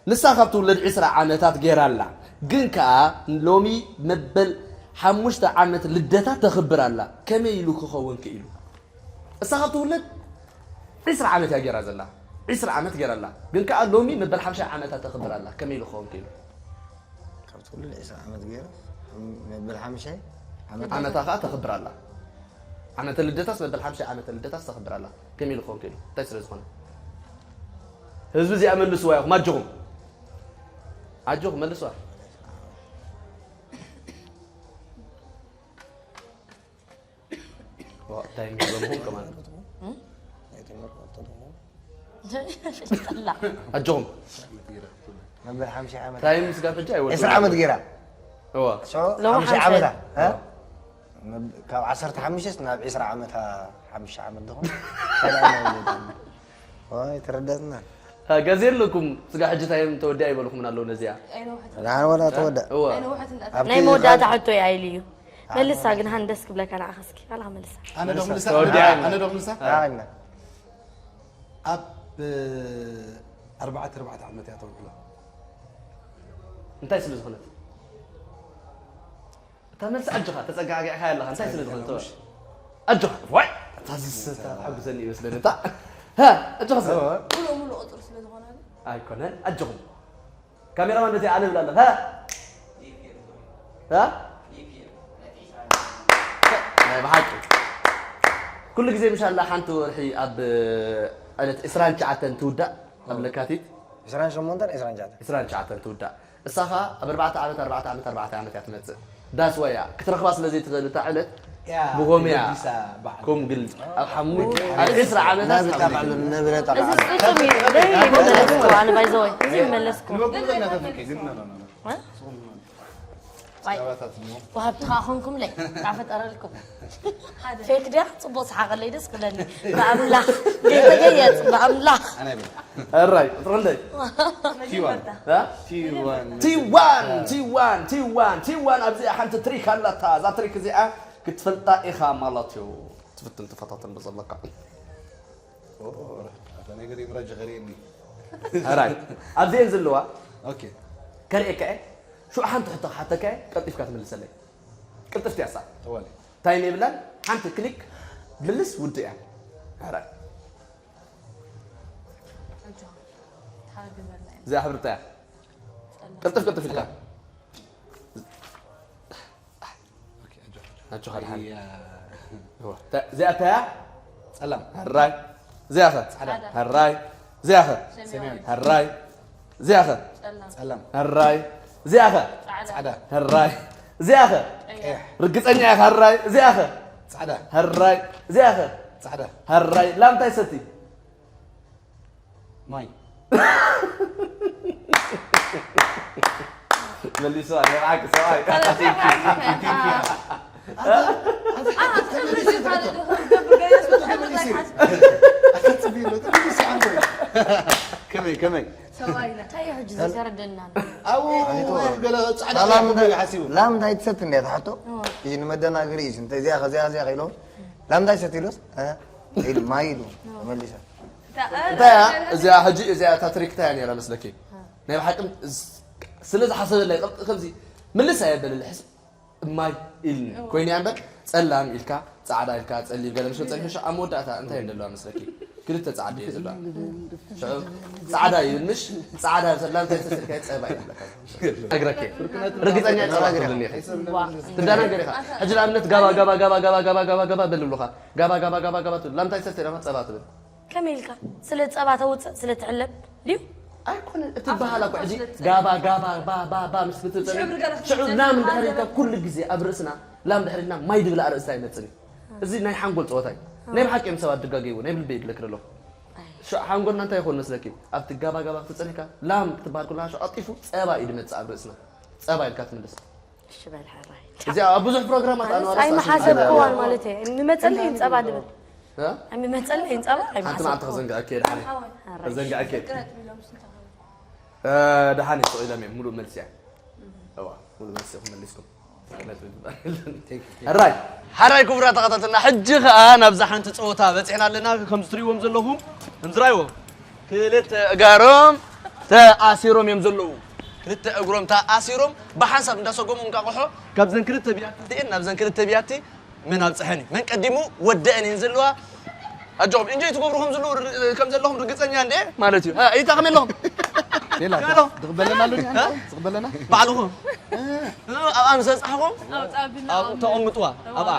ንሳ ካብ ትውለድ ዕስራ ዓመታት ጌራ ኣላ፣ ግን ከኣ ሎሚ መበል ሓሙሽተ ዓመት ልደታ ተኽብር ኣላ። ከመይ ኢሉ ክኸውን ክኢሉ? እሳ ካብ ትውለድ ዕስራ ዓመት እያ ጌራ ዘላ። ዕስራ ዓመት ጌራ ኣላ፣ ግን ከኣ ሎሚ መበል ሓምሻይ ዓመታ ተኽብር ኣላ። ከመይ ኢሉ ክኸውን ክኢሉ? ካብ ትውልድ ዕስራ ዓመት ገይራ፣ መበል ሓምሻይ ዓመት ዓመታ ከኣ ተኽብር ኣላ። ዓመተ ልደታስ መበል ሓምሻይ ዓመተ ልደታስ ተኽብር ኣላ። ከመይ ኢሉ ክኸውን ክኢሉ? እንታይ ስለ ዝኾነ? ህዝቢ እዚኣ መልስዋ ኢኹም፣ ኣጆኹም። ኣጆኹም፣ መልስዋ። ዋ፣ እንታይ የሚገርምኹም ከማን? እም? ጠላ። ኣጆኹም። መበል ሓምሳ ዓመት። ታይም ስጋብ ሕጂ ኣይወድኡን። ዕስራ ዓመት ገይራ። እዋ። ሶ፣ ሎም ሓምሳ ሓምሳ ዓመታ፣ እ? መብ-፣ ካብ ዓሰርተ ሓሙሽተ ናብ ዕስራ ዓመታ፣ ሓሙሽተ ዓመት ድኹም። ሰላም ነው። ኦይ፣ ተረዳትና። አ፣ ገዜ ኣለኩም። ስጋ ሕጂ ታይም ተወዲኣ ይበልኹም ኣለዉ ነዚኣ። ኣይነውሕትን። ደሓን ወላ ተወዳ። እዋ። ኣይነውሕትን። ኣብ ናይ መወዳእታ ሕቶ እያ ኢሉ እዩ። መልሳ ግን ሃንደስ ክብለካ ንዓኻ እስኪ። ኣላ መልሳ። ኣነ ዶ መልሳ? ተወዲኣ። ኣነ ዶ መልሳ? ኣነ። ኣብ ኣርባዕተ ኣርባዕተ ዓመት እያ ተውዕሎ። እንታይ ስለ ዝኾነት? እታ መልሲ ኣጆኻ ተጸጋጊዕካ ኣለኻ። እንታይ ስለ ዝኾነት? ኣጆኻ። ዋይ! እታ ዝስተ ሓጉሰኒ ይመስለኒ። እታ፣ ሃ፣ ኣጆኻ ስለ። እወ። ሙሉእ ሙሉእ ቁጽሪ ስለ ዝኾነ። ኣይኮነን። ኣጆኹም። ካሜራማን ነቲ ኣነ እብል ኣለኹ። ሃ? ሃ? ናይ ብሓቂ። ኩሉ ግዜ ምሻላ ሓንቲ ወርሒ ኣብ ዕለት ዕስራን ትሽዓተን ትውዳእ፣ ኣብ ለካቲት ዕስራን ሸሞንተን ዕስራን ትሽዓተን። ዕስራን ትሽዓተን ትውዳእ። እሳ ኸኣ ኣብ ኣርባዕተ ዓመት፣ ኣርባዕተ ዓመት፣ ኣርባዕተ ዓመት እያ ትመጽእ። ዳስ ዋይ እያ ክትረኽባ ስለ ዘይትኽእል እታ ዕለት ያ፣ ብኾምያ ተገዲሳ በዓል። ኮም ግል ኣብ ሓሙት ኣብ ዕስራ ዓመታት ነብጣ ሓሙት። በዓል፣ ነብረጣ እዚ በዓል። ፍጹም እዩ። ደይ ይመለስኩ፣ ኣነ ባይ ዘ ወይ። እዚ ይመለስኩ። ንበኩሉ ኢና ተፍቂ፣ ግን ኖ፣ ኖ፣ ኖ፣ ኖ። እ? ዋይ። ጸባታት እሞ። ወሃብቲ ኸኣ ኾንኩምለይ፣ ዳፈጠረልኩም። ፌክ ድያ? ጽቡቕ ሰሓቐለይ፣ ደስ ክብለኒ። ብኣምላኽ፣ ዘይተገየጽ፣ ብኣምላኽ። ኣነ ይብል። ሕራይ፣ ቁጽሪ ክንደይ? ቲዋን። እ? ቲዋን። ቲዋን፣ ቲዋን፣ ቲዋን፣ ቲዋን። ኣብዚኣ ሓንቲ ትሪክ ኣላታ። እዛ ትሪክ እዚኣ ክትፈልጣ ኢኻ ማለት እዩ። ትፍትን ትፈታተን ብዘለካ። ኦ፣ ኣታ ነገር ይምረጅ ኸሪኒ። ሕራይ፣ ኣብዚኤን ዘለዋ ኦኬ። ከርእየካ እየ። ሽዑ ሓንቲ ሕቶ ክሓተካ እየ፣ ቀልጢፍካ ትምልሰለይ። ቅልጥፍቲ እያ እሳ። ተዋሊ። ታይም የብላን፣ ሓንቲ ክሊክ ምልስ ውድእ እያ። ሕራይ። እዚኣ ሕብርታ እያ። ቅልጥፍ ቅልጥፍ ኢልካ። ኦኬ፣ ኣጆኻ። ኣጆኻ፣ ድሓን። ኣያ። እዋ። ተ-፣ እዚኣ እንታይ እያ? ጸላም። ሕራይ። እዚኣ ኸ? ጻዕዳ። ሕራይ። እዚኣ ኸ? ሰማያዊ። ሕራይ። እዚኣ ኸ? ጸላም። ጸላም። ሕራይ። እዚኣ ኸ? ጻዕዳ። ጻዕዳ። ሕራይ። እዚኣ ኸ? ቀያሕ። ርግጸኛ ኢኻ? ሕራይ። እዚኣ ኸ? ጻዕዳ። ሕራይ። እዚኣ ኸ? ጻዕዳ። ሕራይ። ላም እንታይ ሰቲ? ማይ። መሊሱ፣ ኣነ ብሓቂ ሰብኣይ። ከመይ፣ ከመይ? ሰብኣይ ኢለ። እንታይ እዩ ሕጂ ዘረደና? ኣብኡ ገለ ጻዕዳ ላም እንታይ፣ ሓሲቡ። ላም እንታይ ትሰቲ እንድያ ትሓቶ? እዎ። እዚ ንመደናገሪ እዩ። እንታይ እዚኣ፣ ከዚኣ፣ ከዚኣ ኢሎም። ላም እንታይ ሰቲ ኢሉስ? እ? ኢሉ፣ ማይ ኢሉ። ተመሊሳ። እንታይ እያ እዚኣ ሕጂ፣ እዚኣ እታ ትሪክ እንታይ እያ ነይራ መስለኪ? ናይ ብሓቂ ስ-፣ ስለ ዝሓሰበለይ ቅርጢ ከምዚ ምልስ ኣየበለለይ፣ ሕስ-፣ ማይ ኢልኒ። እዎ። ኮይኑ እያ እምበር ጸላም ኢልካ፣ ጻዕዳ ኢልካ፣ ጸሊም ገለ ምሽ ጸኒሑ፣ ሽዑ ኣብ መወዳእታ እንታይ እየን ዘለዋ መስለኪ? ክልተ ጻዕዳ እየን ዘለዋ። ሽዑ ጻዕዳ እዩ ምሽ፣ ጻዕዳ ጸላም እንታይ ተሰልካ ጸባ እዩ ዝብለካ። እግረከ። ርግጸኛ ጸባ ትብልኒ ኢኺ። ዋ። ትደናገር ኢኻ። ሕጂ ንኣብነት ጋባ፣ ጋባ፣ ጋባ በል ይብሉኻ። ጋባ፣ ጋባ፣ ጋባ፣ ጋባ ትብል። ላም እንታይ ሰትያ ደማ ጸባ ትብል። ከመይ ኢልካ? ስለ ጸባ ተውጽእ፣ ስለ ትሕለብ ድዩ? ኣይኮነን፣ እቲ በሃላ እኮ ሕጂ ጋባ፣ ጋባ፣ ባ፣ ባ፣ ባ ምስ ክትብል ሽዑ ብርገራ ሽዑ ክትብል ላም ከለኻ ድሕር ኢልካ ገለ ኩሉ ግዜ ኣብ ርእስና ላም ድሕር ኢልና ማይ ድብል ኣርእስታ ኣይመጽእን እዩ። እዚ ናይ ሓንጎል ጸወታ እዩ። ናይ ብሓቂ እዮም ሰባት ድጋገይዎ፣ ናይ ብልበይ ይብለኪ ዘለኹ። ኣይ። ሽዑ ሓንጎልና እንታይ ይኾን መስለኪ? ኣብቲ ጋባ፣ ጋባ ክትብል ጸኒሕካ፣ ላም ክትበሃል ከለኻ ሽዑ ቀልጢፉ ጸባ እዩ ድመጽእ ኣብ ርእስና። ጸባ ኢልካ ትምልስ። እሺ በል ሕራይ። እዚኣ ኣብ ብዙሕ ፕሮግራማት ኣነ ኣነስ ኣይመሓሰብክዋን ማለት እየ። ንመጸለይ ጸባ ድብል። እ? ኣይመጸለይ ጸባ ሓንቲ መዓልቲ ኣይመሓሰብክዋን። ከዘንግዐኪ እየ፣ ደሓን እየ። ከዘንግዐኪ እየ። እ፣ ደሓን እየ፣ ስቕ ኢሎም እዮም። ሙሉእ መልሲ እያ። እዋ፣ ሙሉእ መልሲ ኢኹም መሊስኩም። ሕራይ። ሕራይ ክቡራት ተኸታተልና፣ ሕጂ ኸኣ ናብዛ ሓንቲ ጸወታ በጺሕና ኣለና። ከምዚ ትርእይዎም ዘለኹም፣ እንዝራይዎ። ክልተ እጋሮም ተኣሲሮም እዮም ዘለዉ። ክልተ እግሮም ተኣሲሮም ብሓንሳብ እንዳሰጎሙ እንቃቑሖ ካብዘን ክልተ ብያቲ እቲኤን ናብዘን ክልተ ብያቲ መን ኣብጽሐን እዩ። መን ቀዲሙ ወደአን እየን ዘለዋ። ኣጆኹም ኢንጆይ ትገብሩ ከም ዘለዉ ር-፣ ከም ዘለኹም ርግጸኛ እንደ ማለት እዩ። ሃ፣ እይታ ከመይ ኣለኹም? ሌላ ከመይ ኣለኹም? ዝቕበለና ኣሎ፣ ኣንታ? ዝቕበለና? ባዕልኹም። እ፣ ኣብኣ ምስ በጻሕኹም ኣብኡ ተቐምጥዋ። ኣብኣ።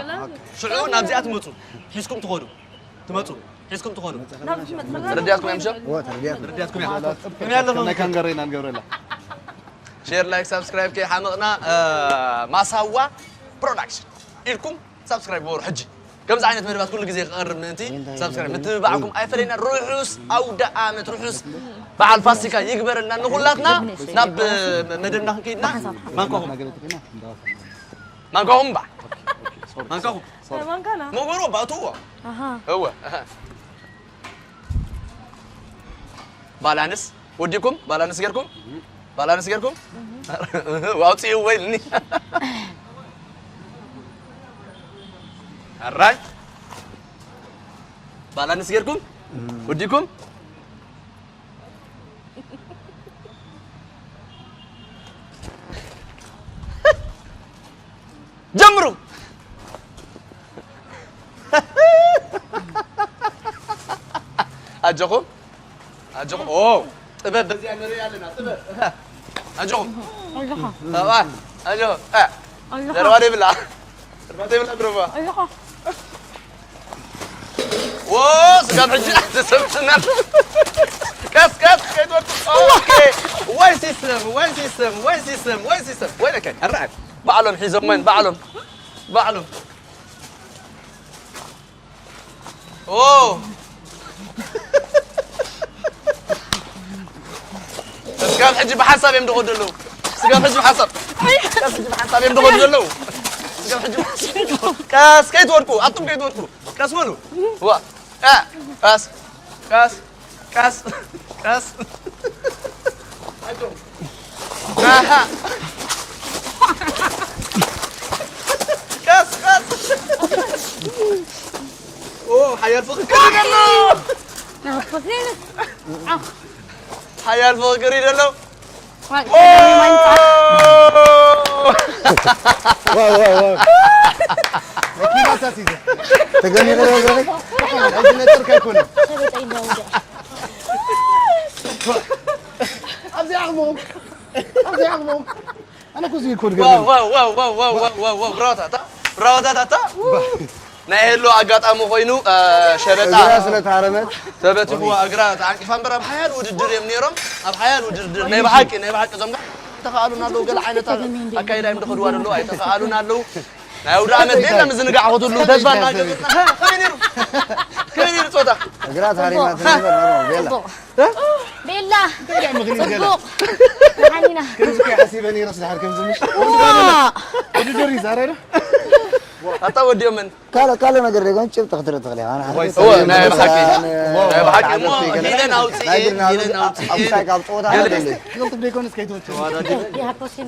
ሽዑ ናብዚኣ ትመጹ። ሒዝኩም ትኸዱ። ትመጹ፣ ሒዝኩም ትኾኑ። ናብ ዝመጽእ ተረዲኣትኩም እያ፣ ምሸ? እዎ፣ ተረዲኣትና። ተረዲኣትኩም እያ። ከም ከመይ ኣለኹም? ናይ ካንጋሮ ኢና ንገብረላ። ሼር፣ ላይክ፣ ሳብስክራይብ ከይሓመቕና፣ እ፣ ማሳዋ ፕሮዳክሽን ኢልኩም ሳብስክራይብ ግበሩ ሕጂ። ከምዚ ዓይነት መደባት ኩሉ ግዜ ክቐርብ ምእንቲ ሳብስክራይብ ምትብባዕኩም ኣይፈለየና። ርሑስ ኣውደ ዓመት፣ ርሑስ በዓል ፋሲካ ይግበረልና ንኹላትና። ናብ መደብና ክንከይድና ማንካኹም፣ ማንካኹም እምባ፣ ማንካኹም። ማንካና? መጎሮ ባእትዎ። ኣሃ። እወ። ባላንስ ወዲኩም፣ ባላንስ ጌርኩም፣ ባላንስ ጌርኩም። ዋውፂ ወይልኒ። ኣራይ። ባላንስ ጌርኩም፣ ወዲኩም። ኣጆኹም ኣጆኹም ኦ ጥበብ በዚኣ ንርኢ ኣለና ጥበብ ኣጆኹም ኣለኻ ኣባ ኣጆ ኣለኻ ዘረባ ደብላ ዘረባ ደብላ ድሮባ ኣለኻ ዎ ስጋብ ሕጂ ተሰምትና ቀስ ቀስ ከይትወርቁ ኦኬ ዋይ ሲስተም ዋይ ሲስተም ዋይ ሲስተም ዋይ ሲስተም ወይ ለከ ኣራን ባዕሎም ሒዞም ወይን ባዕሎም ባዕሎም ኦ ስጋብ ሕጂ ብሓንሳብ እዮም ዝኸዱ ኣለዉ ስጋብ ሕጂ ብሓንሳብ ስጋብ ሕጂ ብሓንሳብ እዮም ዝኸዱ ኣለዉ ስጋብ ሕጂ ብሓንሳብ ቀስ ከይትወድቁ ኣቱም ከይትወድቁ ቀስ በሉ ዋ ቀስ ቀስ ቀስ ቀስ ቀስ ቀስ ሓያል ፍቕሪ ከይደሎ ሓያል ፍቕሪ ደሎ ተገሚረ ወገበይ ሕጂ ነጥርካ ኣይኮነ ኣብዚ ዓቕሞም ኣብዚ ዓቕሞም ኣነ ኩዚ ይኮድ ገበ ብራወታታ ብራወታታታ ናይ ህሉ ኣጋጣሚ ኮይኑ ሸበጣ ስለተሃረመት ተበቲኽዋ እግራ ተዓንቂፋ እምበር ኣብ ሓያል ውድድር እዮም ነይሮም ኣብ ሓያል ውድድር ናይ ብሓቂ ናይ ብሓቂ እዞም ጋር ኣይተኸኣሉን ኣለዉ ገለ ዓይነት ኣካይዳ እዮም ዝኸድዋ ዘለዉ ኣይተኸኣሉን ኣለዉ ናይ ኣውደ ዓመት ቤላ ምዝንጋዕ ክትሉ ተስፋ እናገበጽና ከመይ ነይሩ ከመይ ነይሩ ጾታ እግራ ተሃሪማ ትነበር ቤላ ቤላ ጽቡቕ መሓኒና ከምዚ ከይ ሓሲበ ነይረ ስድሓር ከምዚ ምሽ ውድድር ይዛረረ ኣታ ወዲኦምን ካልእ ካልእ ነገር ደገን ጭብጥ ክትርኢ ትኽእል ኢኻ እወ ናይ ብሓቂ ናይ ብሓቂ እሞ ሂለን ኣውፅእ ሂለን ኣውፅእ ኣብ ጸወታ ገለ ክልጥፍ ደይኮነስ ከይትወት ይሃኮሲን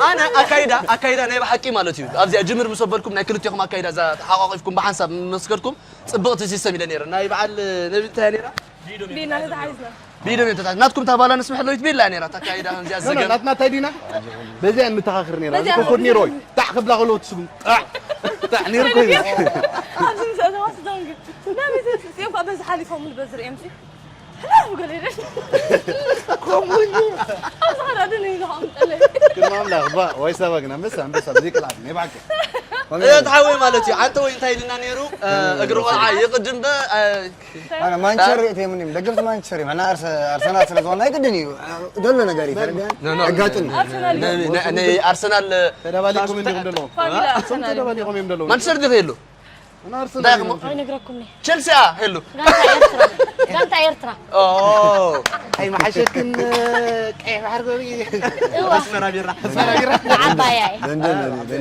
ኣነ ኣካይዳ ኣካይዳ ናይ ብሓቂ ማለት እዩ ኣብዚኣ ጅምር ምስ ኣበልኩም ናይ ክልቲኹም ኣካይዳ እዛ ተሓቋቂፍኩም ብሓንሳብ መስከርኩም ፅብቕቲ ሲስተም ኢለ ነይረ ናይ በዓል ነቢ እንታይ ነይራ ዲና ተታሒዝና ቢዶ ሜንተታት ናትኩም ታባላ ንስምሕ ሎይት ቤላ ነይራ ኣካይዳ ከምዚኣ ዝገም ናትና እንታይ ዲና በዚኣ እንተኻኽር ነይራ እዚ ኮኮድ ነይሩ ወይ ታዕ ክብላ ከሎ ትስጉም ጣዕ ጣዕ ነይሩ እኮ እዩ ኣብዚ ምስ ኣተዋ ስደንግ ናበይ ተፅዮም ካብ በዚ ሓሊፎም በዚ ርእዮም ሲ ሕላፍ ገለ ይደሽ ከምኡ እዩ ኣብዚ ኸዳ ደነ ኢሉ ከምጠለ ግርማ ኣምላኽ ባ ወይ ሰባ ግን ኣንበሳ ኣንበሳ ብዘይ ቅልዓት ናይ ብሓቂ እቲ ሓወይ ማለት እዩ ሓንቲ ወይ እንታይ ኢልና ነይሩ እግሪ ቆልዓ ይቕድም በ ኣነ ማንቸስተር ርእየት የምንም ደገፍቲ ማንቸስተር እዮም እና ኣርሰናል ስለ ዝኾነ ኣይግድን እዩ ዘሎ ነገር እዩ ተረዳን ኣጋጥም ኣርሰናል ተደባሊኩም እንዲኹም ዘለኹም ፋሚሊ ኣርሰናል ተደባሊኹም እዮም ዘለኹም ማንቸስተር ድኽ የሉ ኣርሰናል ኣይነግረኩም ቸልሲ ያ የሉ ጋንታ ኤርትራ ጋንታ ኤርትራ ኣይመሓሸክን ቀይሕ ባሕሪ ጎቢ እዋ ኣስመራ ቢራ ብዓባያይ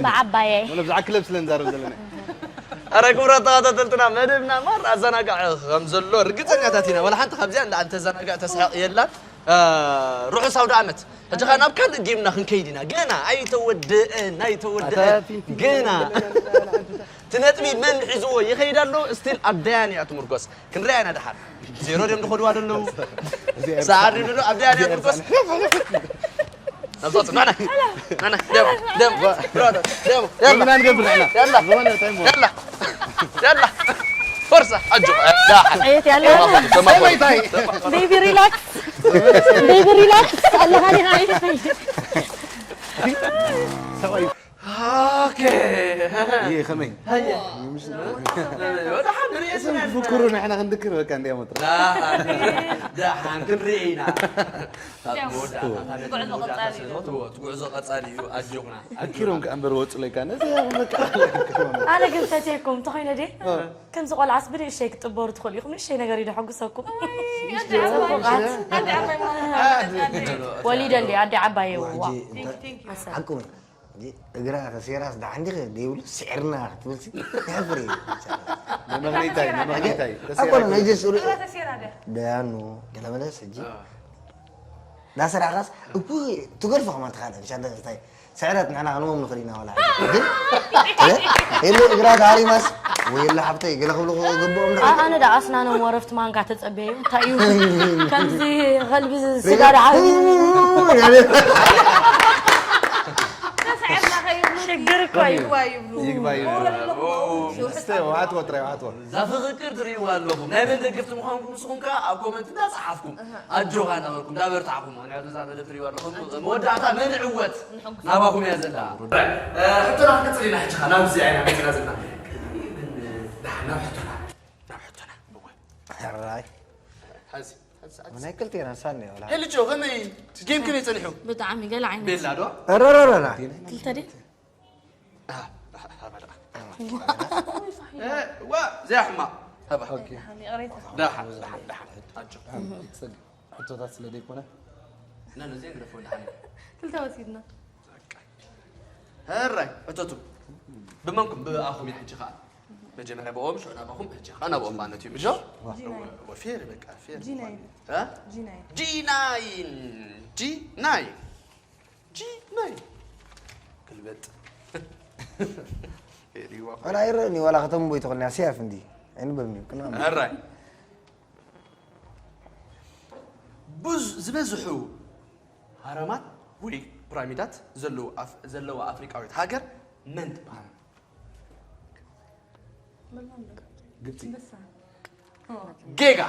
ብዓባያይ ብዛዕባ ክለብ ስለ ንዛረብ ዘለና ኣረ ክቡራት ተኸታተልትና መደብና ማር ኣዘናጋዒ ከም ዘሎ ርግፀኛታት ኢና ወላ ሓንቲ ካብዚኣ እንዳ ኣንተዘናጋዕ ተስሓቕ የላን ርሑስ ኣውደ ዓመት ሕጂ ኸ ናብ ካልእ ጌምና ክንከይድ ኢና ገና ኣይተወደአን ኣይተወደአን ገና እቲ ነጥቢ መን ሒዝዎ ይኸይድ ኣሎ ስቲል ኣብ ደያን እያ ትምርኮስ ክንሪኣ ኢና ደሓር ዜሮ ድዮም ዝኸድዋ ዘለዉ ሰዓት ድዮም ዘለዉ ኣብ ደያን እያ ትምርኮስ ኣብዛፅ ናና ናና ደሞ ደሞ ብራታ ደሞ ደሞ ምና ንገብር ንሕና ያላ ዝኾነ ታይሞ ያላ ያላ ፎርሳ ኣጆ ዳሓር ዕየት ያለ ተማፎ ቤቢ ሪላክስ ቤቢ ሪላክስ ኣለኻ ዲኻ ሰብኣይ ኦኬ ይህ ከመይ ወደ ሓንድ ርእየስና ፍክሩ ንሕና ክንድክር በቃ እንዲያ መጥራ ደሓን ክንርኢ ኢና መወዳእታ ካልእ መወዳእታ ስለ ዝኾነ፣ ትጉዕዞ ቀጻሊ እዩ ኣጆኹና ኣኪሮም ከኣ እምበር ወጹለይ ከኣ ነዚ በቃ ኣነ ግን ፈትየኩም እንተኾይነ ድየ ከምዚ ቆልዓስ ብንእሸይ ክትጥበሩ ትኽእሉ ኢኹም ንእሸይ ነገር እዩ ደሐጉሰኩም ወሊደሊ ኣደ ዓባየ ዋ ሓቁ እግራ ተሴራስ ደሓን ዲኸ ደይብሉ ስዕርና ክትብልሲ የሕፍር እዩ መመኽነይታይ መመኽነይታይ ኣኮነ ነጀስ ደያኑ ገለመለስ ሕጂ ዳሰራኻስ እኩ ትገድፎ ከማ ትኻለ ብሻ እንታይ ስዕረት ንሕና ክንዎም ንኽእል ኢና ዋላ ግን የለ እግራ ተሃሪማስ ወይ የለ ሓብተይ ገለ ክብሉ ክግብኦም ኣነ ዳ ኣስናኖም ወረፍቲ ማንካ ተጸበዩ እንታይ እዩ ከምዚ ከልቢ ስጋ ዳ ይግባይ ይብሉ። ይግባይ ይብሉ። ኦ፣ ኦ፣ ኦ። እስተ ዋትዎ ጥራይ ዋትዎ። እዛ ፍክክር ትርእይዋ ኣለኹም። ናይ መን ደገፍቲ ምዃንኩም ንስኹም ከኣ ኣብ ኮመንት እንዳጸሓፍኩም ኣጆኻ እናበልኩም እንዳበርታዕኩም። ምኽንያቱ እዛ መደብ ትርእይዋ ኣለኹም። መወዳእታ መን ዕወት ናባኹም እያ ዘላ። ሕቶና ክንቅጽል ኢና ሕጂ ኸኣ። ናብ እዚኣ ኢና መጺና ዘለና። ደሓን ናብ ሕቶና። ናብ ሕቶና። እወ። ሕራይ ሓዚ፣ ሓዚ፣ ሓዚ። ናይ ክልቴና ሳኒ ወላ ሄልጆ፣ ከመይ? ጌም ከመይ ጸኒሑ? ብጣዕሚ ገለ ዓይነት ቤላ ዶ? ረረረና ክልተ ድዩ? ኣሃ፣ ኣሃ፣ ሃባ ደኣ። እ፣ ዋ፣ እዚኣ ሕማቕ። ሃባ። ኦኬ ደሓን፣ ደሓን፣ ደሓን። ኣጆ። ጽግ ሕቶታት ስለ ዘይኮነ እና ነዚአን ግደፎ ደሓን እዩ። ክልተ ወሲድና። ሕራይ፣ ሕተቱ። ብመንኩም? ብኣኹም እዩ ሕጂ ኸኣ። መጀመርያ ብኦም፣ ሽዑ ናባኹም፣ ሕጂ ኸኣ ናብኦም ማለት እዩ። ምሽ? ወፌር፣ በቃ፣ ፌር። ጂ ናይን። እ? ጂ ናይን። ጂ ናይን። ጂ ናይን። ጂ ናይን። ግልበጥ። ፌር ይዋ። ኣና ኣይረእኒ ዋላ ከተንቦ ይትኽእልና ሴፍ እንዲ ኣይንበብኒ ቅና ሕራይ። ብዙ-፣ ዝበዝሑ ሃረማት ወይ ፒራሚዳት ዘለዉ ኣፍ-፣ ዘለዋ ኣፍሪቃዊት ሃገር መን ትበሃል? ግብፂ ጌጋ።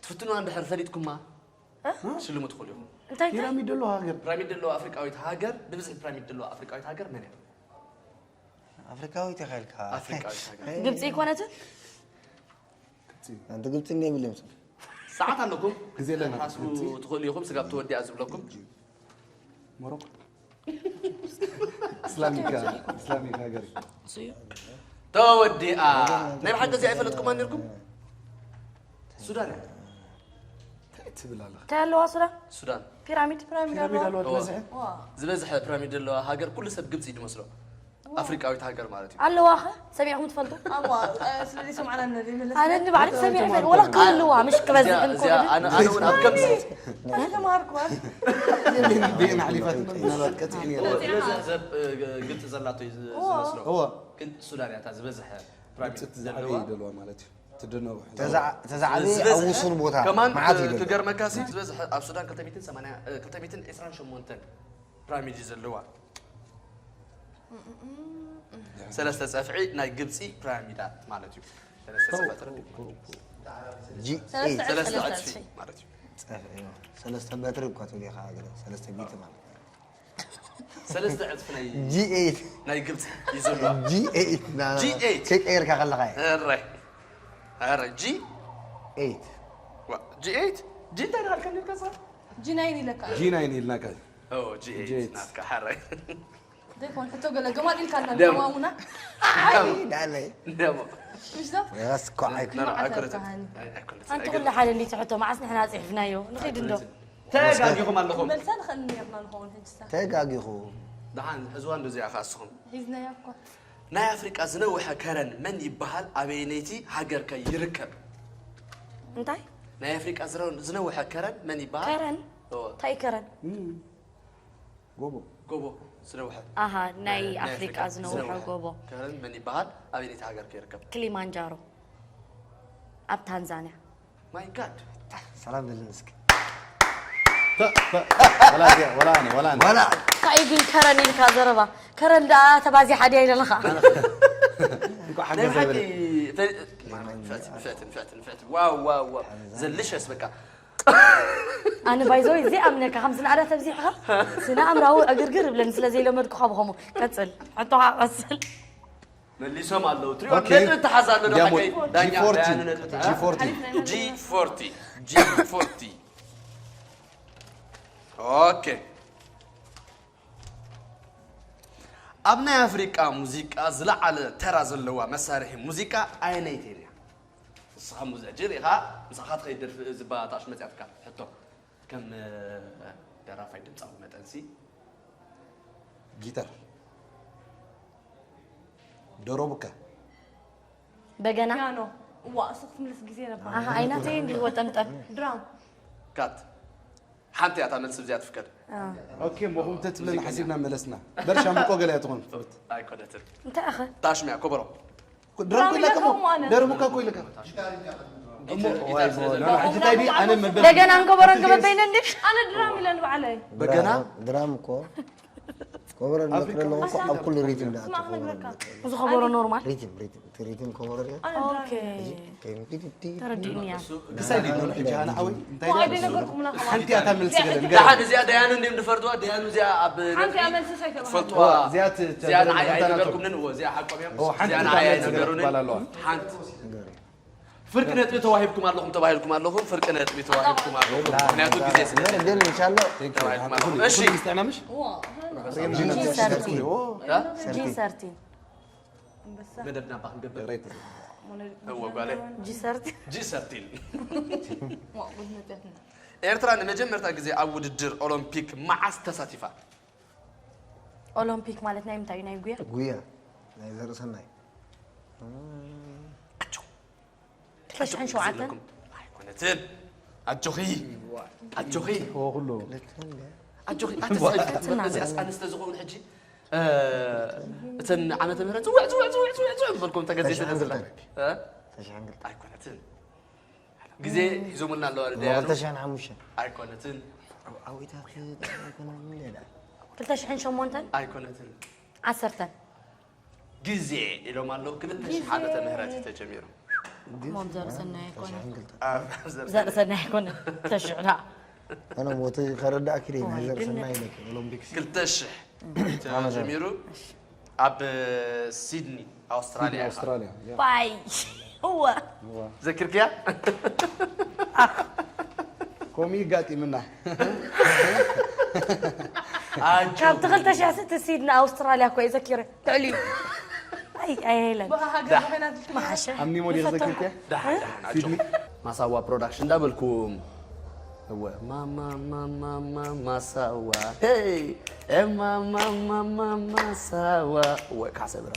ትፍትኑዋ እንድሕር ፈሊጥኩማ ሽልሙ ትኽእሉ ኢኹም። እንታይ እንታይ? ፒራሚድ ዘለዎ ሃገር ፒራሚድ ዘለዋ ኣፍሪቃዊት ሃገር፣ ብብዝሒ ፒራሚድ ዘለዋ ኣፍሪቃዊት ሃገር መን እያ? ኣፍሪካዊት ኢኻ ኢልካ ኣፍሪቃዊት ሃገር። ግብፂ ኣይኮነትን? ኣንቲ ግብፂ እንደ ይብል ይምፅእ ሰዓት ኣለኩም? ግዜ ኣለና። ሓስቡ ትኽእሉ ኢኹም። ስጋብ ተወዲኣ ዝብለኩም። ሞሮኮ እስላሚካ እስላሚክ ሃገር እዩ። እሱ እዩ። ተወዲኣ። ናይ ብሓቂ እዚኣ ኣይፈለጥኩማ ነርኩም? ሱዳን እያ። እንታይ ትብል ኣለኻ? እንታይ ኣለዋ ሱዳን? ሱዳን። ፒራሚድ። ፒራሚድ ኣለዋ ዝበዝሐ ዝበዝሐ ፒራሚድ ዘለዋ ሃገር ኩሉ ሰብ ግብፂ እዩ ዝመስሎ። ኣፍሪቃዊት ሃገር ማለት እዩ። ኣለዋ ኸ? ሰሚዕኹም ትፈልጡ? እዋ፣ እ፣ ስለዚ ሰምዓና ነዚ መለስ ኣነ ንባዕሊ ሰሚዐ ይፈልጥ። ወላ ክህልዋ፣ ምሽ ክበዝሕ እዚኣ፣ እንኮ እዚኣ፣ ኣነ፣ ኣነ እውን ኣብ ከምዚ ተማርኩ ቤን ኣሕሊፋት ምናልባት ቀፂዒ ነይራ ዝበዝሕ ሰብ፣ እ፣ ግብፂ ዘላቶ እዩ ዝ-፣ ዝመስሎ። እዋ ግን ሱዳን እያ እታ ዝበዝሐ ፒራሚድ ግብፂ ዝዓበየ ዘለዋ። ደለዋ ማለት እዩ ትድነቑ ተዛዕበየ ኣብ ውሱን ቦታ ከማን መዓት ይደሎ ክገርመካ ሲ ዝበዝሐ ኣብ ሱዳን ክልተ ሚእትን ሰማንያ ክልተ ሚእትን ዕስራን ሸሞንተን ፒራሚድ እዩ ዘለዋ። ሰለስተ ጸፍዒ ናይ ግብፂ ፒራሚዳት ማለት እዩ። ሰለስተ ጸፍዒ ጂ ሰለስተ ኤይት ዕፅፊ ማለት እዩ። ጸፍዒ ሰለስተ በትሪ እኳ ትብል ኢኻ ገለ ሰለስተ ቢት ማለት ሰለስተ ዕፅፊ ናይ ጂ ኤይት ናይ ግብፂ እዩ ዘለዋ። ጂ ኤይት ጂ ኤይት ከይቀየርካ ከለኻ እየ ኧረ ኧረ ጂ ኤይት ዋ፣ ጂ ኤይት ጂ እንታይ ዳልካ ነርካ ሳ ጂ ናይን ኢለካ ጂ ናይን ኢልናካ ኦ ጂ ኤይት ናትካ ሓራይ ዘይኮን ሕቶ ገለ ገማል ኢልካ እና ደም። ገማሙና ዳለይ ደሞ ምሽ ዶ ራስ እኮ ኣይኮ ና ና ማዕተብ ኣይኮነትን ካህን። ኣይኮነትን ሓንቲ ኩሉ ሓደ ሊትሮ ሕቶ መዓስ ንሕና ፅሒፍናዮ ንኺድ እንዶ ተጋጊኹም ኣለኹም። መልሳ ንኽእል ነርና ንኸውን ሕጅሳ ተጋጊኹ ደሓን ሕዝዋ እንዶ እዚኣ ከ ኣስኹም ሒዝናያ እኳ ናይ ኣፍሪቃ ዝነውሐ ከረን መን ይበሃል? ኣበየነይቲ ሃገር ከ ይርከብ? እንታይ? ናይ ኣፍሪቃ ዝረ- ዝነውሐ ከረን መን ይበሃል? ከረን? እዎ። እንታይ ከረን? ጎቦ ጎቦ ዝነውሐ ኣሃ ናይ ናይ ኣፍሪቃ ኣፍሪቃ ዝነውሐ ዝነውሐ ጎቦ ከረን መን ይበሃል? ኣበየነይቲ ሃገር ከ ይርከብ? ክሊማንጃሮ ኣብ ታንዛንያ። ማይ ጋድ ሰላም በልኒ እስኪ ወላ እዚኣ፣ ወላ ኣነ ወላ ኣነ ዋላ እንታይ ግን ከረን ኢልካ ዘረባ ከረን ደኣ ተባዚሓ ድያ ኢለንኻ እንኳዕ ናይ ሓገዘ ብሓቂ በለ ፈ- ፈትን ፈትን ፈትን ፈትን ዋው ዋው ዋው ዘልሸስ በቃ ኣነ ባይዘወይ እዚ ኣምነካ ከም ስነ ኣዳ ተብዚሕኻ ስነ ኣምራዊ ዕግርግር እብለኒ ስለ ዘይለመድኩኻ ብኸምኡ ቀፅል ሕቶኻ ቀፅል መሊሶም ኣለዉ ትሪኦ ኦኬ። ነጥቢ ተሓዝ ኣሎ ዶ ዲያሞ- ሓቀይ ዳኛ ጂ ፎርቲ። ዳያኑ ነጥቢ ተሓዝ ጂ ፎርቲ። ጂ ፎርቲ ጂ ፎርቲ ኦኬ ኣብ ናይ ኣፍሪቃ ሙዚቃ ዝለዓለ ተራ ዘለዋ መሳርሒ ሙዚቃ ኣየነይቲ እያ? ንስኻ ሙዚቃ ጅር ኢኻ ምሳኻ ትኸይድ ደርፊ ዝባ ታሽ መፅያትካ ሕቶ ከም ደራፋይ ድምፃዊ መጠንሲ ጊታር ዶሮቡካ በገና ፒያኖ እዋ እሱ ክትምልስ ግዜ ነበር ኣሃ ኣይናተይ እንዲ ወጠምጠም ድራም ካት ሓንቲ እያ እታ መልሲ ብዚኣ ትፍቀድ ኦኬ ሞኹም ተትብለን ሓሲብና መለስና በርሻ ምቆ ገለ እያ ትኾን ኣይኮነትን እንታይ ኣኸ ታሽም እያ ኮበሮ ድራም ኮይለካ ደርቡካ ኮይለካ ጊታር ስለ ዘሎ ሕጂ ታይ ኣነ መበል በገና እንከበሮ እንከበበይነ እንዲ ኣነ ድራም ኢለን ባዕለይ በገና ድራም እኮ ከበሮ ኣብ ዝነክር ኣለኹ እኮ ኣብ ኩሉ ሪትም ደኣ ስማዕ ክነግረካ። እዚ ከበሮ ኖርማል? ሪትም፣ ሪትም፣ እቲ ሪትም ከበሮ ሪያ። ኣነ ኦኬ። ድራር። ከይኑ ጢጢ ጢ። ተረዲእኒ እያ። ክሳይ ዲድ ነው ሕጂ ሃና ሓወይ? እንታይ እኮ ኣይደነገርኩምና ከማን። ሓንቲ እያ እታ መልሲ ገለ ንገር። ደሓን እዚኣ ደያኑ እንዲም ዝፈልጥዋ፣ ደያኑ እዚኣ ኣብ ሓንቲ እያ መልሲ ሳይተባህል። ትፈልጥዋ። እዋ፣ እዚኣ ት-፣ እዚኣ ንዓይ ኣይነገርኩምንን፣ እዋ፣ እዚኣ ሓቆም እዮም። እዋ፣ ሓንቲ እዚኣ እታ ንዓይ መልሲ ገለ ኣይነገሩንን። ትባል ኣለዋ። ሓንቲ። ንገር። ፍርቂ ነጥቢ ተዋሂብኩም ኣለኹም፣ ተባሂልኩም ኣለኹም፣ ፍርቂ ነጥቢ ተዋሂብኩም ኣለኹም። ላ፣ ምክንያቱ ላ፣ ግዜ ስለ ላ፣ ግን ኢንሻላህ። ተባሂልኩም ኣለኹም። እሺ። ይስጠና ምሽ? ዋ፣ ጂ ሰርቲን። እ? ጂ ሰርቲን። መደብና ባክ ንገብር። ሬት። እወ፣ ጓለይ። ጂ ሰርቲን። ጂ ሰርቲን። ዋ፣ ጉድ መጽያትና። ኤርትራ ንመጀመርታ ግዜ ኣብ ውድድር ኦሎምፒክ መዓስ ተሳቲፋ? ኦሎምፒክ ማለት ናይ ምንታይ እዩ? ናይ ጉያ? ጉያ። ናይ ዘርእሰናይ። ኣጆ። ክልተ ሽሕን ሸውዓተን? ኣይኮነትን። ኣጆኺ። ኣጆኺ። ኦ፣ ኩሉ። ኣጆኺ። ኣትስዕል። እዚኣስ ኣንስተ ዝኸውን ሕጂ፣ እ፣ እተን ዓመተ ምህረት ጽውዕ፣ ጽውዕ፣ ጽውዕ፣ ጽውዕ፣ ጽውዕ ዝበልኩም ተገዘይተ ተሽዓን ነበር። ክልተን። እ? ተሽዓን ክልተን። ኣይኮነትን። ግዜ ሒዞምልና ኣለዋ፣ ደያኑ። ክልተ ሽሕን ሓሙሽተን። ኣይኮነትን። ኣብ ዓዊታት ኣይኮነን እንዴ? ክልተ ሽሕን ሸሞንተን? ኣይኮነትን። ዓሰርተን። ግዜ ኢሎም ኣለዉ። ክልተ ሽሕ ዓመተ ምህረት እዩ ተጀሚሩ። እሞ ኣብ ዘርእሰናይ ኣይኮነን። ኣብ ዘርእሰናይ። ዘርእሰናይ ኣይኮነን። ክልተ ሽሕ ደኣ። ኣነ ሞት ከረዳእኪ ደይ፣ ናይ እዋይ፣ ግን ዘርእሰናይ ኢለኪ፣ ኦሎምፒክስ። ክልተ ሽሕ ተጀሚሩ ኣብ ሲድኒ፣ ኣውስትራልያ። ሲድኒ፣ ኣውስትራልያ፣ ያ። ባይ። እወ። እዋ። ዘኪርክያ? ከምኡ ይጋጢምና። ኣጆ። ካብ ትኽልተ ሽሕ ስቲ ሲድኒ ኣውስትራልያ እኮ እየ ዘኪረ። ልዕሊኡ። ኣይ፣ ኣይ፣ ሄለን። ብኻ ሃገር ዳሕ። ብኾይና ትልትል። መሓሸ። ኣብ ኒሞዴል ይፈትዋ። ዘኪርክያ? ዳሕ፣ ዳሕ፣ ኣጆ። ሲድኒ? ማሳዋ ፕሮዳክሽን እንዳበልኩም። እወ፣ ማማ፣ ማማ፣ ማማ፣ ማሳዋ። ሄይ! ኤማ፣ ማማ፣ ማማ፣ ማሳዋ። እወ፣ ካሰብራ።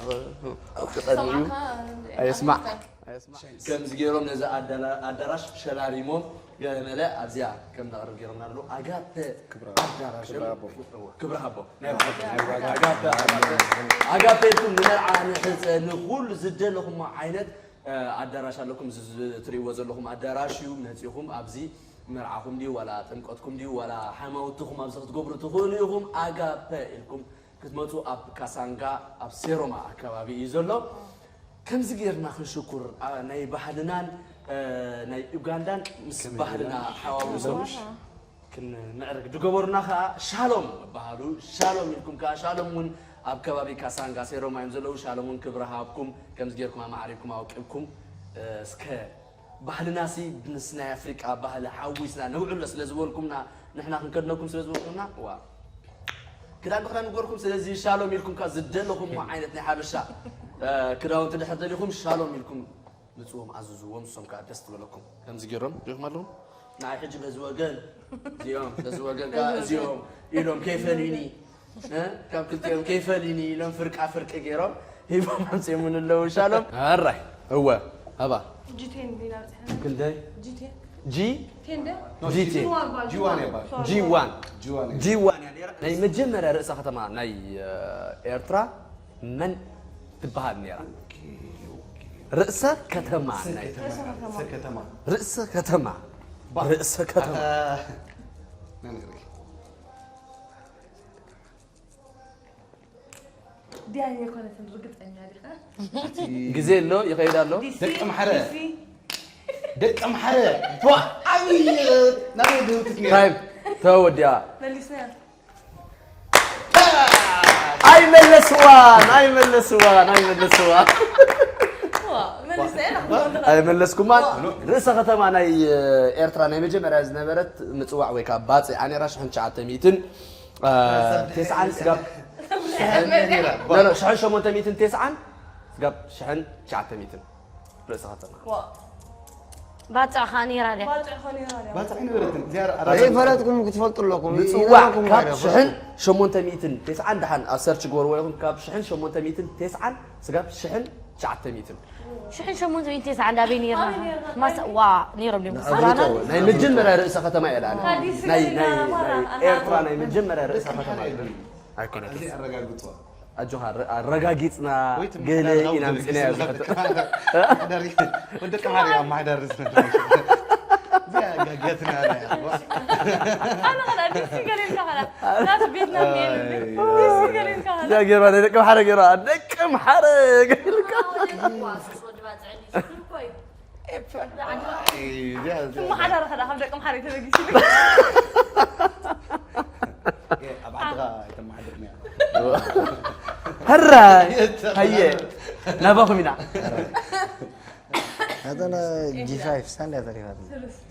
ቅጠል እዩ። ሰማዕካ፣ ኣየስማዕ። ኣየስማዕ። ከምዚ ገይሮም ነዚ ኣዳላ-፣ ኣዳራሽ ሸላሊሞም፣ ገለ መለ ኣብዚኣ ከም ነቕርብ ገይሮምና ኣለዉ። ኣጋፔ ክብረ፣ ኣዳራሽ ክብረ እዮም። ኣቦ። እወ፣ ክብረ ኣቦ። ናይ ኣጋፔ፣ ኣጋፔ፣ ኣጋፔ። ኣጋፔ ኢልኩም ንመርዓ፣ ንሕፀ፣ ንኹሉ ዝደለኹሞ ዓይነት፣ እ፣ ኣዳራሽ ኣለኩም። እዚ፣ እዚ እትርእይዎ ዘለኹም ኣዳራሽ እዩ። መፂኹም ኣብዚ መርዓኹም ድዩ ዋላ ጥምቀትኩም ድዩ ዋላ ሃይማኖትኩም ኣብዚ ክትገብሩ ትኽእሉ ኢኹም። ኣጋፔ ኢልኩም ክትመፁ ኣብ ካሳንጋ ኣብ ሴሮማ ኣከባቢ እዩ ዘሎ። ከምዚ ጌርና ክንሽኩር፣ ኣ፣ ናይ ባህልናን፣ እ፣ ናይ ኡጋንዳን ምስ ከመይ ባህልና ጌርና ሓዋዊሶም ክንሽኩር? ክንምዕርግ ዝገበሩና ኸኣ ሻሎም ይበሃሉ። ሻሎም ኢልኩም ከኣ፣ ሻሎም እውን ኣብ ከባቢ ካሳንጋ ሴሮማ እዮም ዘለዉ። ሻሎም እውን ክብሪ ሃብኩም፣ ከምዚ ጌርኩም ኣማዕሪግኩም ኣውቂብኩም፣ እ፣ እስከ ባህልናሲ ምስ ናይ ኣፍሪቃ ባህሊ ሓዊስና ነውዕሎ ስለ ዝበልኩምና፣ ንሕና ክንከድነኩም ስለ ዝበልኩምና፣ ዋ። ክዳን ብኽዳን ንገርኩም፣ ስለዚ ሻሎም ኢልኩም ከኣ ዝደለኹም ዓይነት ናይ ሓበሻ፣ እ፣ ክዳውንቲ ድሕር ደሊኹም ሻሎም ኢልኩም ምጽዎም ኣዝዝዎም፣ ንሶም ከኣ ደስ ትበለኩም። ከምዚ ገይሮም ሪኢኹም ኣለኹም? ንዓይ ሕጂ በዚ ወገን እዚኦም፣ በዚ ወገን ከኣ እዚኦም ኢሎም ከይፈልዩኒ፣ እ? ካብ ክልቲኦም ከይፈልዩኒ ኢሎም ፍርቃ ፍርቂ ገይሮም ሂቦም ኣምጺኦምን ኣለዉ ሻሎም። ኣራይ፣ እወ፣ ሃባ። ጂ ቴን ዲና በጺሕና? ክንደይ? ጂ ቴን። ጂ? ቴን ዶ? ጂ ቴን። ጂ ዋን ጓል፣ ጂ ዋን ጂ ዋን። እያ ጓል። ሶሪ። ጂ ዋን። ጂ ዋን እያ። ጂ ዋን እያ ነይራ። ናይ መጀመርያ ርእሰ ከተማ ናይ፣ እ፣ ኤርትራ መን ትበሃል ነይራ? ኦኬ፣ ኦኬ። ርእሰ ከተማ ርእሰ ናይ ከተማ፣ ርእሰ ከተማ። ርእሰ ከተማ። ባ-፣ ርእሰ ከተማ። ኣታ-፣ ናይ ንግርክ። ድያ ኣይኮነትን ርግጸኛ ዲኻ? እቲ ግዜ ኣሎ፣ ይኸይድ ኣሎ። ዲሲ፣ ደቂ ኣምሓረ። ዲሲ። ደቂ ኣምሓረ። ቧ፣ ዓብዪ፣ ናበይ ድህውትት ነይራ? ታይም ተወዲኣ። መሊስናያ። ኣይመለስዋን፣ ኣይመለስዋን፣ ኣይመለስዋን። ዋ፣ መሊስናያ ኢና ክንብል ንኽእል። ኣይመለስኩማን። ዋ። ርእሰ ከተማ ናይ ኤርትራ ናይ መጀመርያ ዝነበረት ምጽዋዕ ወይ ከዓ ባጽዕ ኣኔራ ሽሕን ትሽዓተ ሚእትን፣ እ፣ ተስዓን ስጋብ ሽሕን፣ ኖ፣ ኖ፣ ሽሕን ሸሞንተ ሚእትን ተስዓን ስጋብ ሽሕን ትሽዓተ ሚእትን። ርእሰ ከተማ። ዋ። ባጽዕ ኸኣ ነይራ ድያ? ባጽዕ ኸኣ ነይራ ድያ? ባጽዕ ኣይነበረትን። እዚኣ ረ-፣ ረ-፣ ዘይፈለጥኩም ክትፈልጡ ኣለኩም። ምጽዋዕ ይነግረኩም ካብ ማለት ሽሕን ሸሞንተ ሚእትን ተስዓን ደሓን ኣብ ሰርች ግበርዎ ኢኹም። ካብ ሽሕን ሸሞንተ ሚእትን ተስዓን ስጋብ ሽሕን ትሽዓተ ሚእትን። ሽሕን ሸሞንተ ሚእትን ተስዓን ኣበይ ነይርና? ኣበይ ነይርና? ማሳ-፣ ዋ፣ ነይሮም ድዮም? ንኣፍሪቃ ዝባና? ወይ? ናይ መጀመርያ ርእሰ ከተማ እያ ደኣ። ኣዲስ ናይ፣ ናይ፣ ኣበባ፣ ናይ ኣሃ። ኤርትራ ናይ መጀመርያ ርእሰ ደቂ ከተማ ኣምሓራ እያ። ኣይኮነትን። እዚ ኣረጋግጽዋ። ኣጆኻ፣ ኣረ-፣ ኣረጋጊጽና ወይ ትም-፣ ገለ ክዳን ኢና ኣውድር ምጽናዮ ዝኸፍት። ዝኸፍት። ወደ ቀማሪ ኣማሕዳሪ ዝነግር። እዚኣ ገገትና ኣላ እያ። ኣነ ኸላ ዲሲ ገለ ኢልካ ኸላ ናቱ ቤትና እኒኤ። ኣይ። ዲሲ ገለ ኢልካ ኸላ እዚኣ ገይራ ናይ ደቂ ምሓረ ገይራ ደቂ ምሓረ ገይራ ኢልካ። ትመሓዳር ኸላ ካብ ደቂ ምሓረ ተበጊሱ። ኣብ ዓድኻ ኣይተመሓድርንያ። ሕራይ ሃየ ናባኹም ኢና። هذا جي فايف ستاند هذا ريفات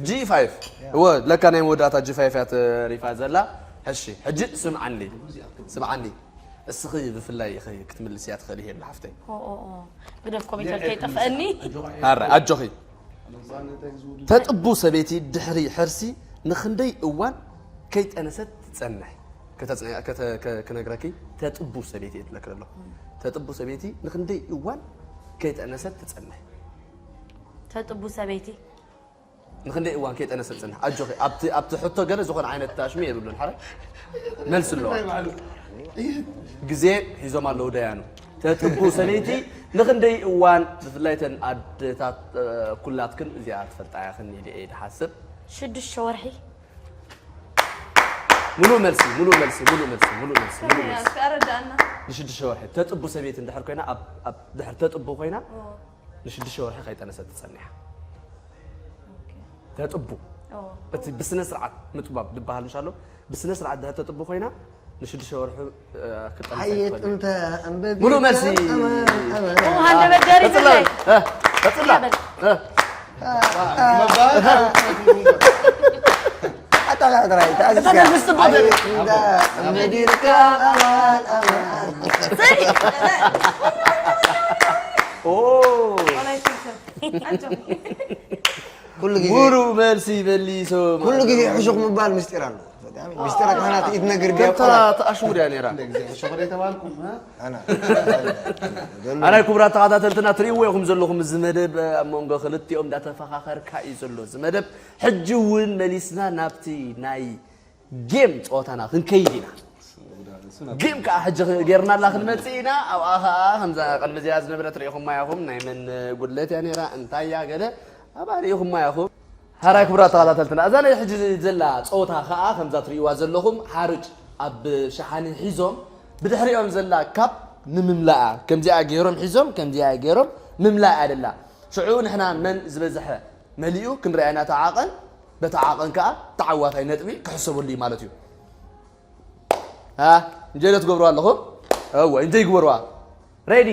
ጂ ፋይፍ እወ ለካ ናይ መወዳእታ ጂ ፋይፍ እያ ተሪፋ ዘላ። ሕሺ ሕጂ ስምዓኒ ስምዓኒ እስኺ ብፍላይ ኢኺ ክትምልስያ ትኽእል ይሄ ሓፍተይ። ኦ፣ ኦ፣ ኦ። ግደፍ ኮሜንተር ከይጠፍአኒ። ኣረ ኣጆኺ ተጥቡ ሰበይቲ ድሕሪ ሕርሲ ንኽንደይ እዋን ከይጠነሰት ትጸንሕ? ከተጽንያ- ከተ- ከ- ክነግረኪ ተጥቡ ሰበይቲ እየ ትብለኪ ዘለኹ። ተጥቡ ሰበይቲ ንኽንደይ እዋን ከይጠነሰት ትጸንሕ? ተጥቡ ሰበይቲ ንኽንደይ እዋን ከይጠነሰት ትጸንሕ? ኣጆኺ ኣብቲ ኣብቲ ሕቶ ገለ ዝኾነ ዓይነት ታሽሚ የብሉን። ሓረ መልሲ ኣለዋ። ግዜ ሒዞም ኣለዉ ደያኑ። ተጥቡ ሰበይቲ ንኽንደይ እዋን ብፍላይ ተን ኣደታት እ፣ ኩላትክን እዚኣ ትፈልጣ ኢኽን ኢለ እየ ዝሓስብ። ሽዱሽተ ወርሒ ሙሉእ መልሲ ሙሉእ መልሲ ሙሉእ መልሲ ሙሉእ መልሲ ሙሉእ መልሲ ኣረዳእና። ንሽዱሽተ ወርሒ ተጥቡ ሰበይቲ እንድሕር ኮይና ኣብ ኣብ ድሕር ተጥቡ ኮይና ንሽዱሽተ ወርሒ ከይጠነሰት ትጸንሕ እያ። ተጥቡ እቲ ብስነ ስርዓት ምጥባብ ዝበሃል ምሽ ኣሎ። ብስነ ስርዓት ድሕር ተጥቡ ኮይና ንሽዱሽተ ወርሒ እ፣ ክትጠንስ حيت ኣይትኽእልን። انت أنبت ሙሉእ መልሲ ሃንደበት ደሪፍ ቀጽላ ኣለይ እ፣ ቀጽላ እ፣ أتلا ترى تأسس بدل مستبدل. حيت انت أنبت أمان أمان ኦ ኩሉ ግዜ ሙሉእ መልሲ መሊሶም ኩሉ ግዜ ሕሹኽ ምባል ምስጢር ኣሎ። ምስጢር ኣትሓና ትኢት ነግር ከምታ ተኣሽሙር እያ ነይራ። ግዜ ሕሹኽ ዶ የተባልኩም? እ? ኣና ኣናይ ክቡራት ተኸታተልትና ትርእይዎ ኢኹም ዘለኹም እዚ መደብ ኣብ መንጎ ክልቲኦም እንዳተፈኻኸርካ እዩ ዘሎ እዚ መደብ። ሕጂ እውን መሊስና ናብቲ ናይ ጌም ፀወታና ክንከይድ ኢና። ጌም ከዓ ሕጂ ጌርናላ ክንመፅእ ኢና። ኣብኣ ከዓ ከምዛ ቅድሚ እዚኣ ዝነበረት ርኢኹማ ኢኹም። ናይ መን ጉድለት እያ ነይራ እንታይ እያ ገለ ኣብኣ ርኢኹማ ኢኹም። ሓራይ ክቡራት ተኸታተልትና እዛ ናይ ሕጂ ዘላ ፀወታ ከዓ ከምዛ ትርእይዋ ዘለኹም ሓርጭ ኣብ ሸሓኒ ሒዞም ብድሕሪኦም ዘላ ካፕ ንምምላኣ ከምዚኣ ገይሮም ሒዞም ከምዚኣ ገይሮም ምምላእ ኣደላ። ሽዑ ንሕና መን ዝበዝሐ መሊኡ ክንሪኣ ኢና። ተዓቐን በተዓቐን ከዓ ተዓዋታይ ነጥቢ ክሕሰበሉ እዩ ማለት እዩ። እንጀለ ትገብሩ ኣለኹም እወ እንጀይ ግበሩዋ። ሬዲ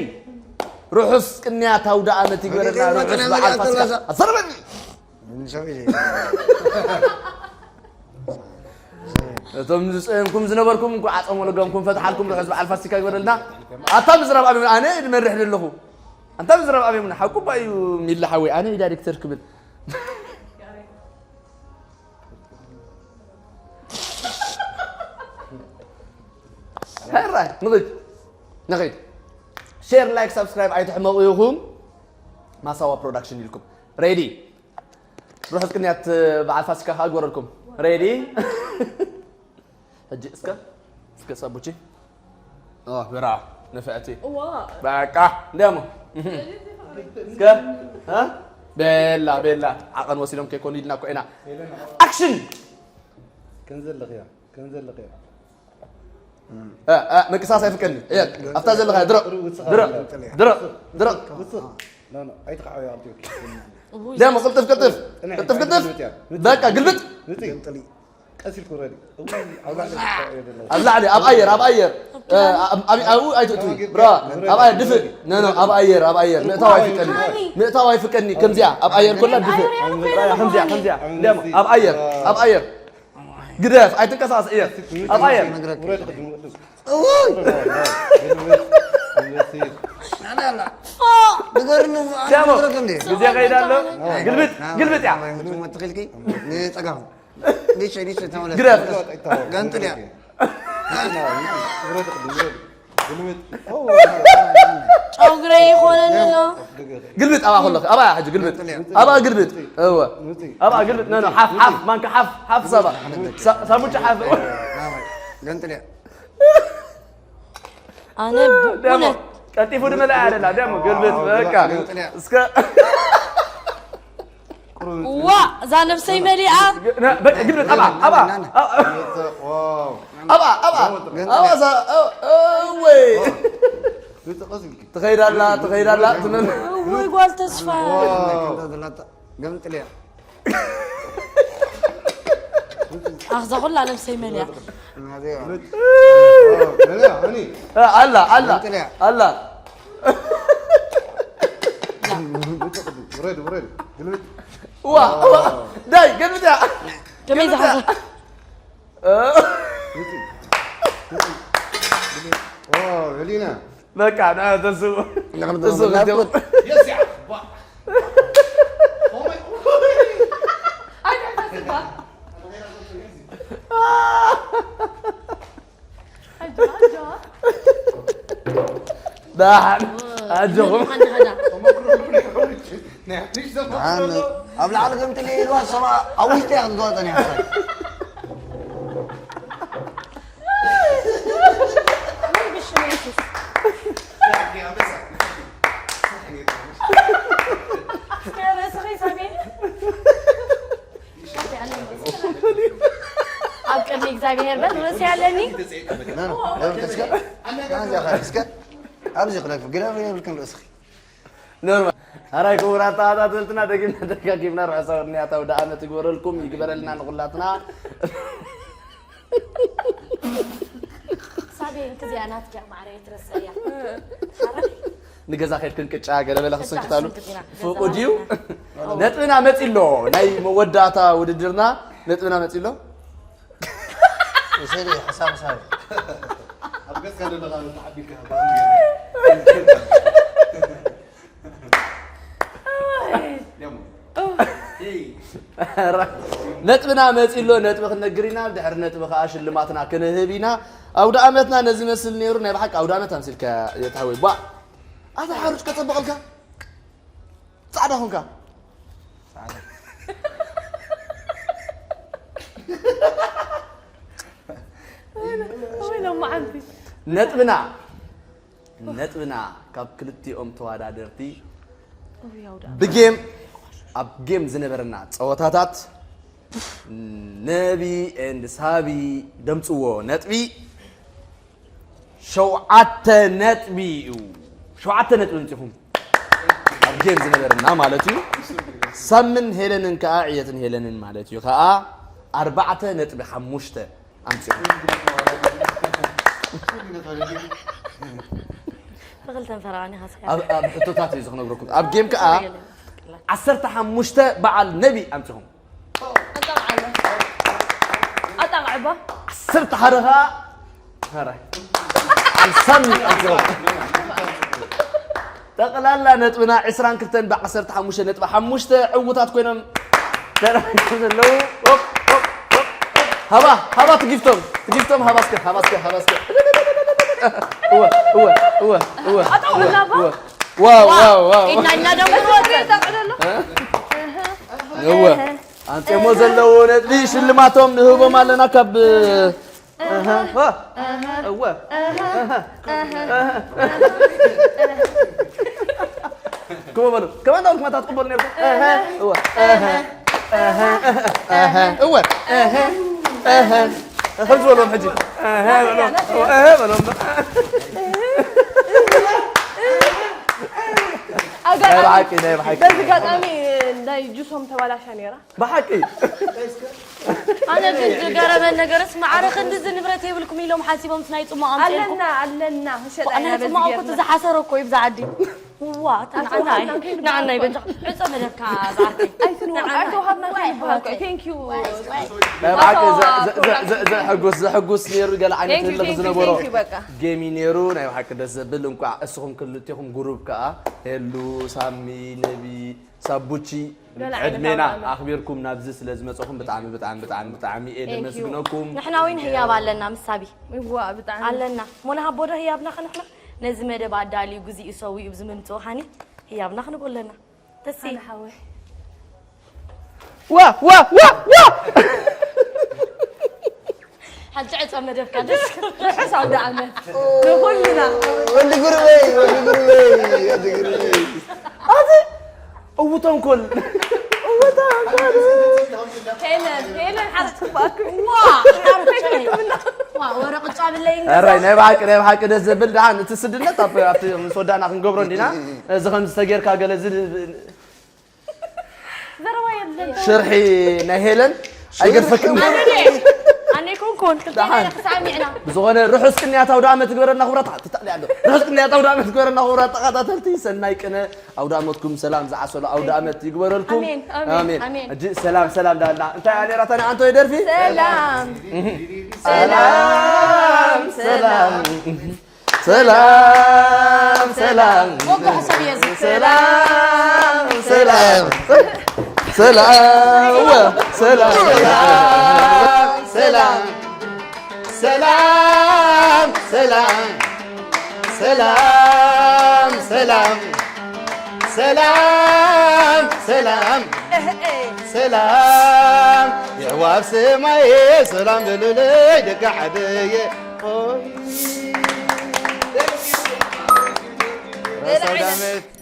ርሑስ ቅንያት ኣውደ ኣመት ይግበረና። ርሑስ በዓል ፋሲካ ኣሰረበኒ። እቶም ዝፀየምኩም ዝነበርኩም እንኳ ዓፀሞ ለጋምኩም ፈትሓልኩም። ርሑስ በዓል ፋሲካ ይግበረልና። ኣታ ምዝራብ ኣበይ ኣነ ድመርሕ ዘለኹ ኣንታ ምዝራብ ኣበይ ሓቁባ እዩ። ሚላ ሓወይ ኣነ ዳይሬክተር ክብል ሕራይ ንኽድ ንኽድ ሼር ላይክ ሳብስክራይብ ኣይትሕመቑ ኢኹም። ማሳዋ ፕሮዳክሽን ኢልኩም ሬዲ። ርሑስ ቅንያት በዓል ፋሲካ ከዓ ግበረልኩም። ሬዲ ሕጂ እስከ እስከ ሰቡቺ ብራ ንፍዕቲ በቃ እንዲያሞ እስከ ቤላ ቤላ ዓቐን ወሲዶም ከይኮኑ ኢልና እኮ ኢና። ኣክሽን ከም ዘለኽያ ከም ዘለኽያ ምንቅሳስ ኣይፍቀድኒ። ኣብታ ዘለኻ ድረቕ ድረቕ ድረቕ ድረቕ ውስኽ ኖ ኖ ኣይትኻዕዮ ኣብቲ ደሞ ቅልጥፍ ቅልጥፍ ቅልጥፍ ቅልጥፍ በቃ ግልብጥ ቀስ ኢልኩ ረዲ ኣብ ላዕሊ ኣብ ላዕሊ ኣብ ኣየር ኣብ ኣየር ኣብኡ ኣይትእትዊ ብራ ኣብ ኣየር ድፍእ ኖ ኖ ኣብ ኣየር ኣብ ኣየር ምእታው ኣይፍቀድኒ ምእታው ኣይፍቀድኒ ከምዚኣ ኣብ ኣየር ኮላ ድፍእ ከምዚኣ ከምዚኣ ደሞ ኣብ ኣየር ኣብ ኣየር ግደፍ ኣይትንቀሳቀስ እየ ኣብ ኣየር ግርም ሲያሞ ግዜ ከይዳ ኣሎ ግልብጥ ግልብጥ እያ ትኽልኪ ንፀጋም ሊሸ ሊሸ ተመለስ ግደፍ ገንጥል እያ ጨጉረ ይኾነኒ ኣሎ ግልብጥ ኣብኣ ከለኺ ኣብኣ ሕጂ ግልብጥ ኣብኣ ግልብጥ እወ ኣብኣ ግልብጥ ኖ ኖ ሓፍ ሓፍ ማንካ ሓፍ ሓፍ ሳባ ሳሙጭ ሓፍ ገንጥል እያ ኣነ ደሞ ብእውነት ቀልጢፉ ድመልኣ ያደላ ደሞ ግልብጥ በቃ እስከ ዋ እዛ ነብሰይ መሊኣ ና- በቃ ግብረ ጠባ ኣባ ና፣ ና። ኣባ ኣባ ኣባ ኣባ ዛ- እ- እ- ወይ ትኸይዳላ ትኸይዳላ ትነን ወይ ጓል ተስፋ ገምጥልያ ኣኽዛ ኩላ ነብሰይ መሊኣ ናዚያ ኣላ ኣላ ኣላ ውረድ ውረድ ግልብጥ ዋ ዋ ዳይ ገልብጥያ ከመይ ዝሓዘ ህሊና በቃ ና ተስኡ ተስኡ ክትገቡ ዳሓን ኣጆኹም ኣብ ላዕሊ ከምትልየ ኢልዋ ሰማ ኣብ ውሽጢ እያ ክትገዋ ፀኒሓ ኣብ ቅድሚ እግዚኣብሔር በል ርእሲ ኣለኒ ኣብዚ ክለፍ ግረፍ የብልክን ርእስኺ ኖርማል ኣራይ ክቡራት ተኸታተልትና ደጊምና ደጋጊምና ርሑስ ኣውድንያት ኣውደ ኣመት ይግበረልኩም ይግበረልና ንኹላትና ሳቤ እንክዚኣ ናትኪያ ማዕረ ትረሰያ ንገዛ ከድክን ቅጫ ገለበለ ክሰንክታሉ ፍቑድ እዩ ነጥብና መፂ ኣሎ ናይ መወዳእታ ውድድርና ነጥብና መፂ ኣሎ ውሰድ ሓሳብ ሓሳብ ኣብ ገጽካ ዘለኻ ተዓቢልካ ነጥብና መፂ ኣሎ ነጥቢ ክንነግር ኢና ድሕሪ ነጥቢ ከዓ ሽልማትና ክንህብ ኢና ኣውደ ኣመትና ነዚ መስል ነይሩ ናይ ብሓቂ ኣውደ ኣመት ኣምሲልካ የትሃወይ ቧ ኣታ ሓሩጭ ከፀበቐልካ ጻዕዳ ኹንካ ነጥብና ነጥብና ካብ ክልቲኦም ተወዳደርቲ ብጌም ኣብ ጌም ዝነበረና ፀወታታት ነቢ ኤንድ ሳቢ ደምፅዎ ነጥቢ ሸውዓተ ነጥቢ እዩ ሸውዓተ ነጥቢ ምፂኹም ኣብ ጌም ዝነበረና ማለት እዩ ሳምን ሄለንን ከዓ ዕየትን ሄለንን ማለት እዩ ከዓ ኣርባዕተ ነጥቢ ሓሙሽተ ኣምፂኹም ብክልተን ፈረቓኒ ካስካ ኣብ ኣብ ሕቶታት እዩ ዝክነግረኩም ኣብ ጌም ከዓ ዓሰርተ ሓሙሽተ በዓል ነቢ ኣምፂኹም ኣጣቕዕባ ዓሰርተ ሓደ ከዓ ኸረ ኣልሳሚ ኣምፂኹም ጠቕላላ ነጥብና ዕስራን ክልተን ብዓሰርተ ሓሙሽተ ነጥቢ ሓሙሽተ ዕዉታት ኮይኖም ተረኺቦም ዘለዉ ሃባ ሃባ ትጊፍቶም ትጊፍቶም ሃባስከ ሃባስከ ሃባስከ እወ እወ እወ እወ ኣጣቕዕላ ዋው ዋው ዋው ኢድና ኢና ደምሮ እወ ኣንፅሞ ዘለዉ ነጥቢ ሽልማቶም ንህቦም ኣለና ካብ እወ ክመ በሉ ከማን ዳውር ክመታ ትቕበሉ ነርኩም እወ እወ ከምዚ በሎም ሕጂ በሎም በሎም ኣጋጣሚ ናይ ብሓቂ ናይ ብሓቂ በዚ ኣጋጣሚ ናይ ጁሶም ተባላሻ ነይራ ብሓቂ ኣነ ግን ዝገረመን ነገርስ ማዕረ ክንድዚ ንብረት የብልኩም ኢሎም ሓሲቦም ናይ ፅሙቕ ኣምፅልኩም ኣለና ኣለና ክሸጣ ኢና ናይ በዚ ፅሙቕ እኮ ጌርና ዝሓሰረ እኮ ይብዛ ዓዲ ዋ ተንዓናይ ንዓናይ በጃ ዕፀ መደብካ ዝዓርከይ ኣይትንዋ ኣይተዋሃብና ከይበሃልኩ thank you ናይ ብሓቂ ዘ- ዘ- ዘ- ዘ- ዘሐጉስ ዘሐጉስ ነይሩ ገለ ዓይነት Thank you, ህልኽ thank you, ዝነበሮ thank you፣ በቃ። ጌም እዩ ነይሩ ናይ ብሓቂ ደስ ዘብል እንኳዕ እስኹም ክልቲኹም ጉሩብ ከዓ ሄሉ ሳሚ ነቢ ገለ ዓይነት ዕድሜና ኣውዳኣመት። ኣኽቢርኩም ናብዚ ስለ ዝመፀኹም ብጣዕሚ ብጣዕሚ ብጣዕሚ ብጣዕሚ እየ Thank you። ለመስግነኩም ንሕና እውን ህያብ ኣለና ምሳቢ ይዋ ብጣዕሚ ኣለና ሞና ሃቦዶ ህያብና ከንሕና ነዚ መደብ ኣዳልዩ ግዚኡ ሰዊኡ ብዝምምፅኡ ሓኒ ህያብና ክንብኡ ኣለና ደስ ኣነ ሓወይ ዋ ዋ ዋ ዋ ሓንቲ ዕፀ መደብካ ደስ ርሑስ ኣውዳኣመት ንኹልና ወዲ ጉርበይ ወዲ ጉርበይ ወዲ ጉርበይ እውተንኮል ሄለን ሄለን ሓርት ክባክ ዋ ሓርት ዋ ወረ ቅጫ ብለይ ኣራይ ናይ ብሓቂ ናይ ብሓቂ ደስ ዘብል ደሓን እቲ ስድነት ኣብ ኣብቲ ምስ ወዳእና ክንገብሮ እንዲና እዚ ከምዚ ተጌርካ ገለ እዚ ዘረባ የለን ሽርሒ ናይ ሄለን ኣይገድፈክን ኣነ ኮንኮን ክልተ ክሳብ ሚዕና ብዝኾነ ርሑስ ቅንያት ኣውደ ዓመት ይግበረልና ክብራት ትታሊ ኣሎ ርሑስ ቅንያት ኣውደ ዓመት ይግበረልና ክብራት ተኸታተልቲ ሰናይ ቅነ ኣውደ ዓመትኩም ሰላም ዝዓሰሎ ኣውደ ዓመት ይግበረልኩም ኣሜን፣ ኣሜን፣ ኣሜን። እጂ ሰላም ሰላም ዳልና እንታይ ኣሌራታ ንዓንቶ ይደርፊ ሰላም ሰላም ሰላም ሰላም ሰላም ሞጎ ሕሰብ እየ እዚ ሰላም ሰላም ሰላም ሰላም ሰላም ሰላም ሰላም ሰላም ሰላም ሰላም ሰላም ሰላም ሰላም የሕዋፍ ሰማየ ሰላም በሉለይ ደቂ ዓደየ ኦይ ረሳው ዳመት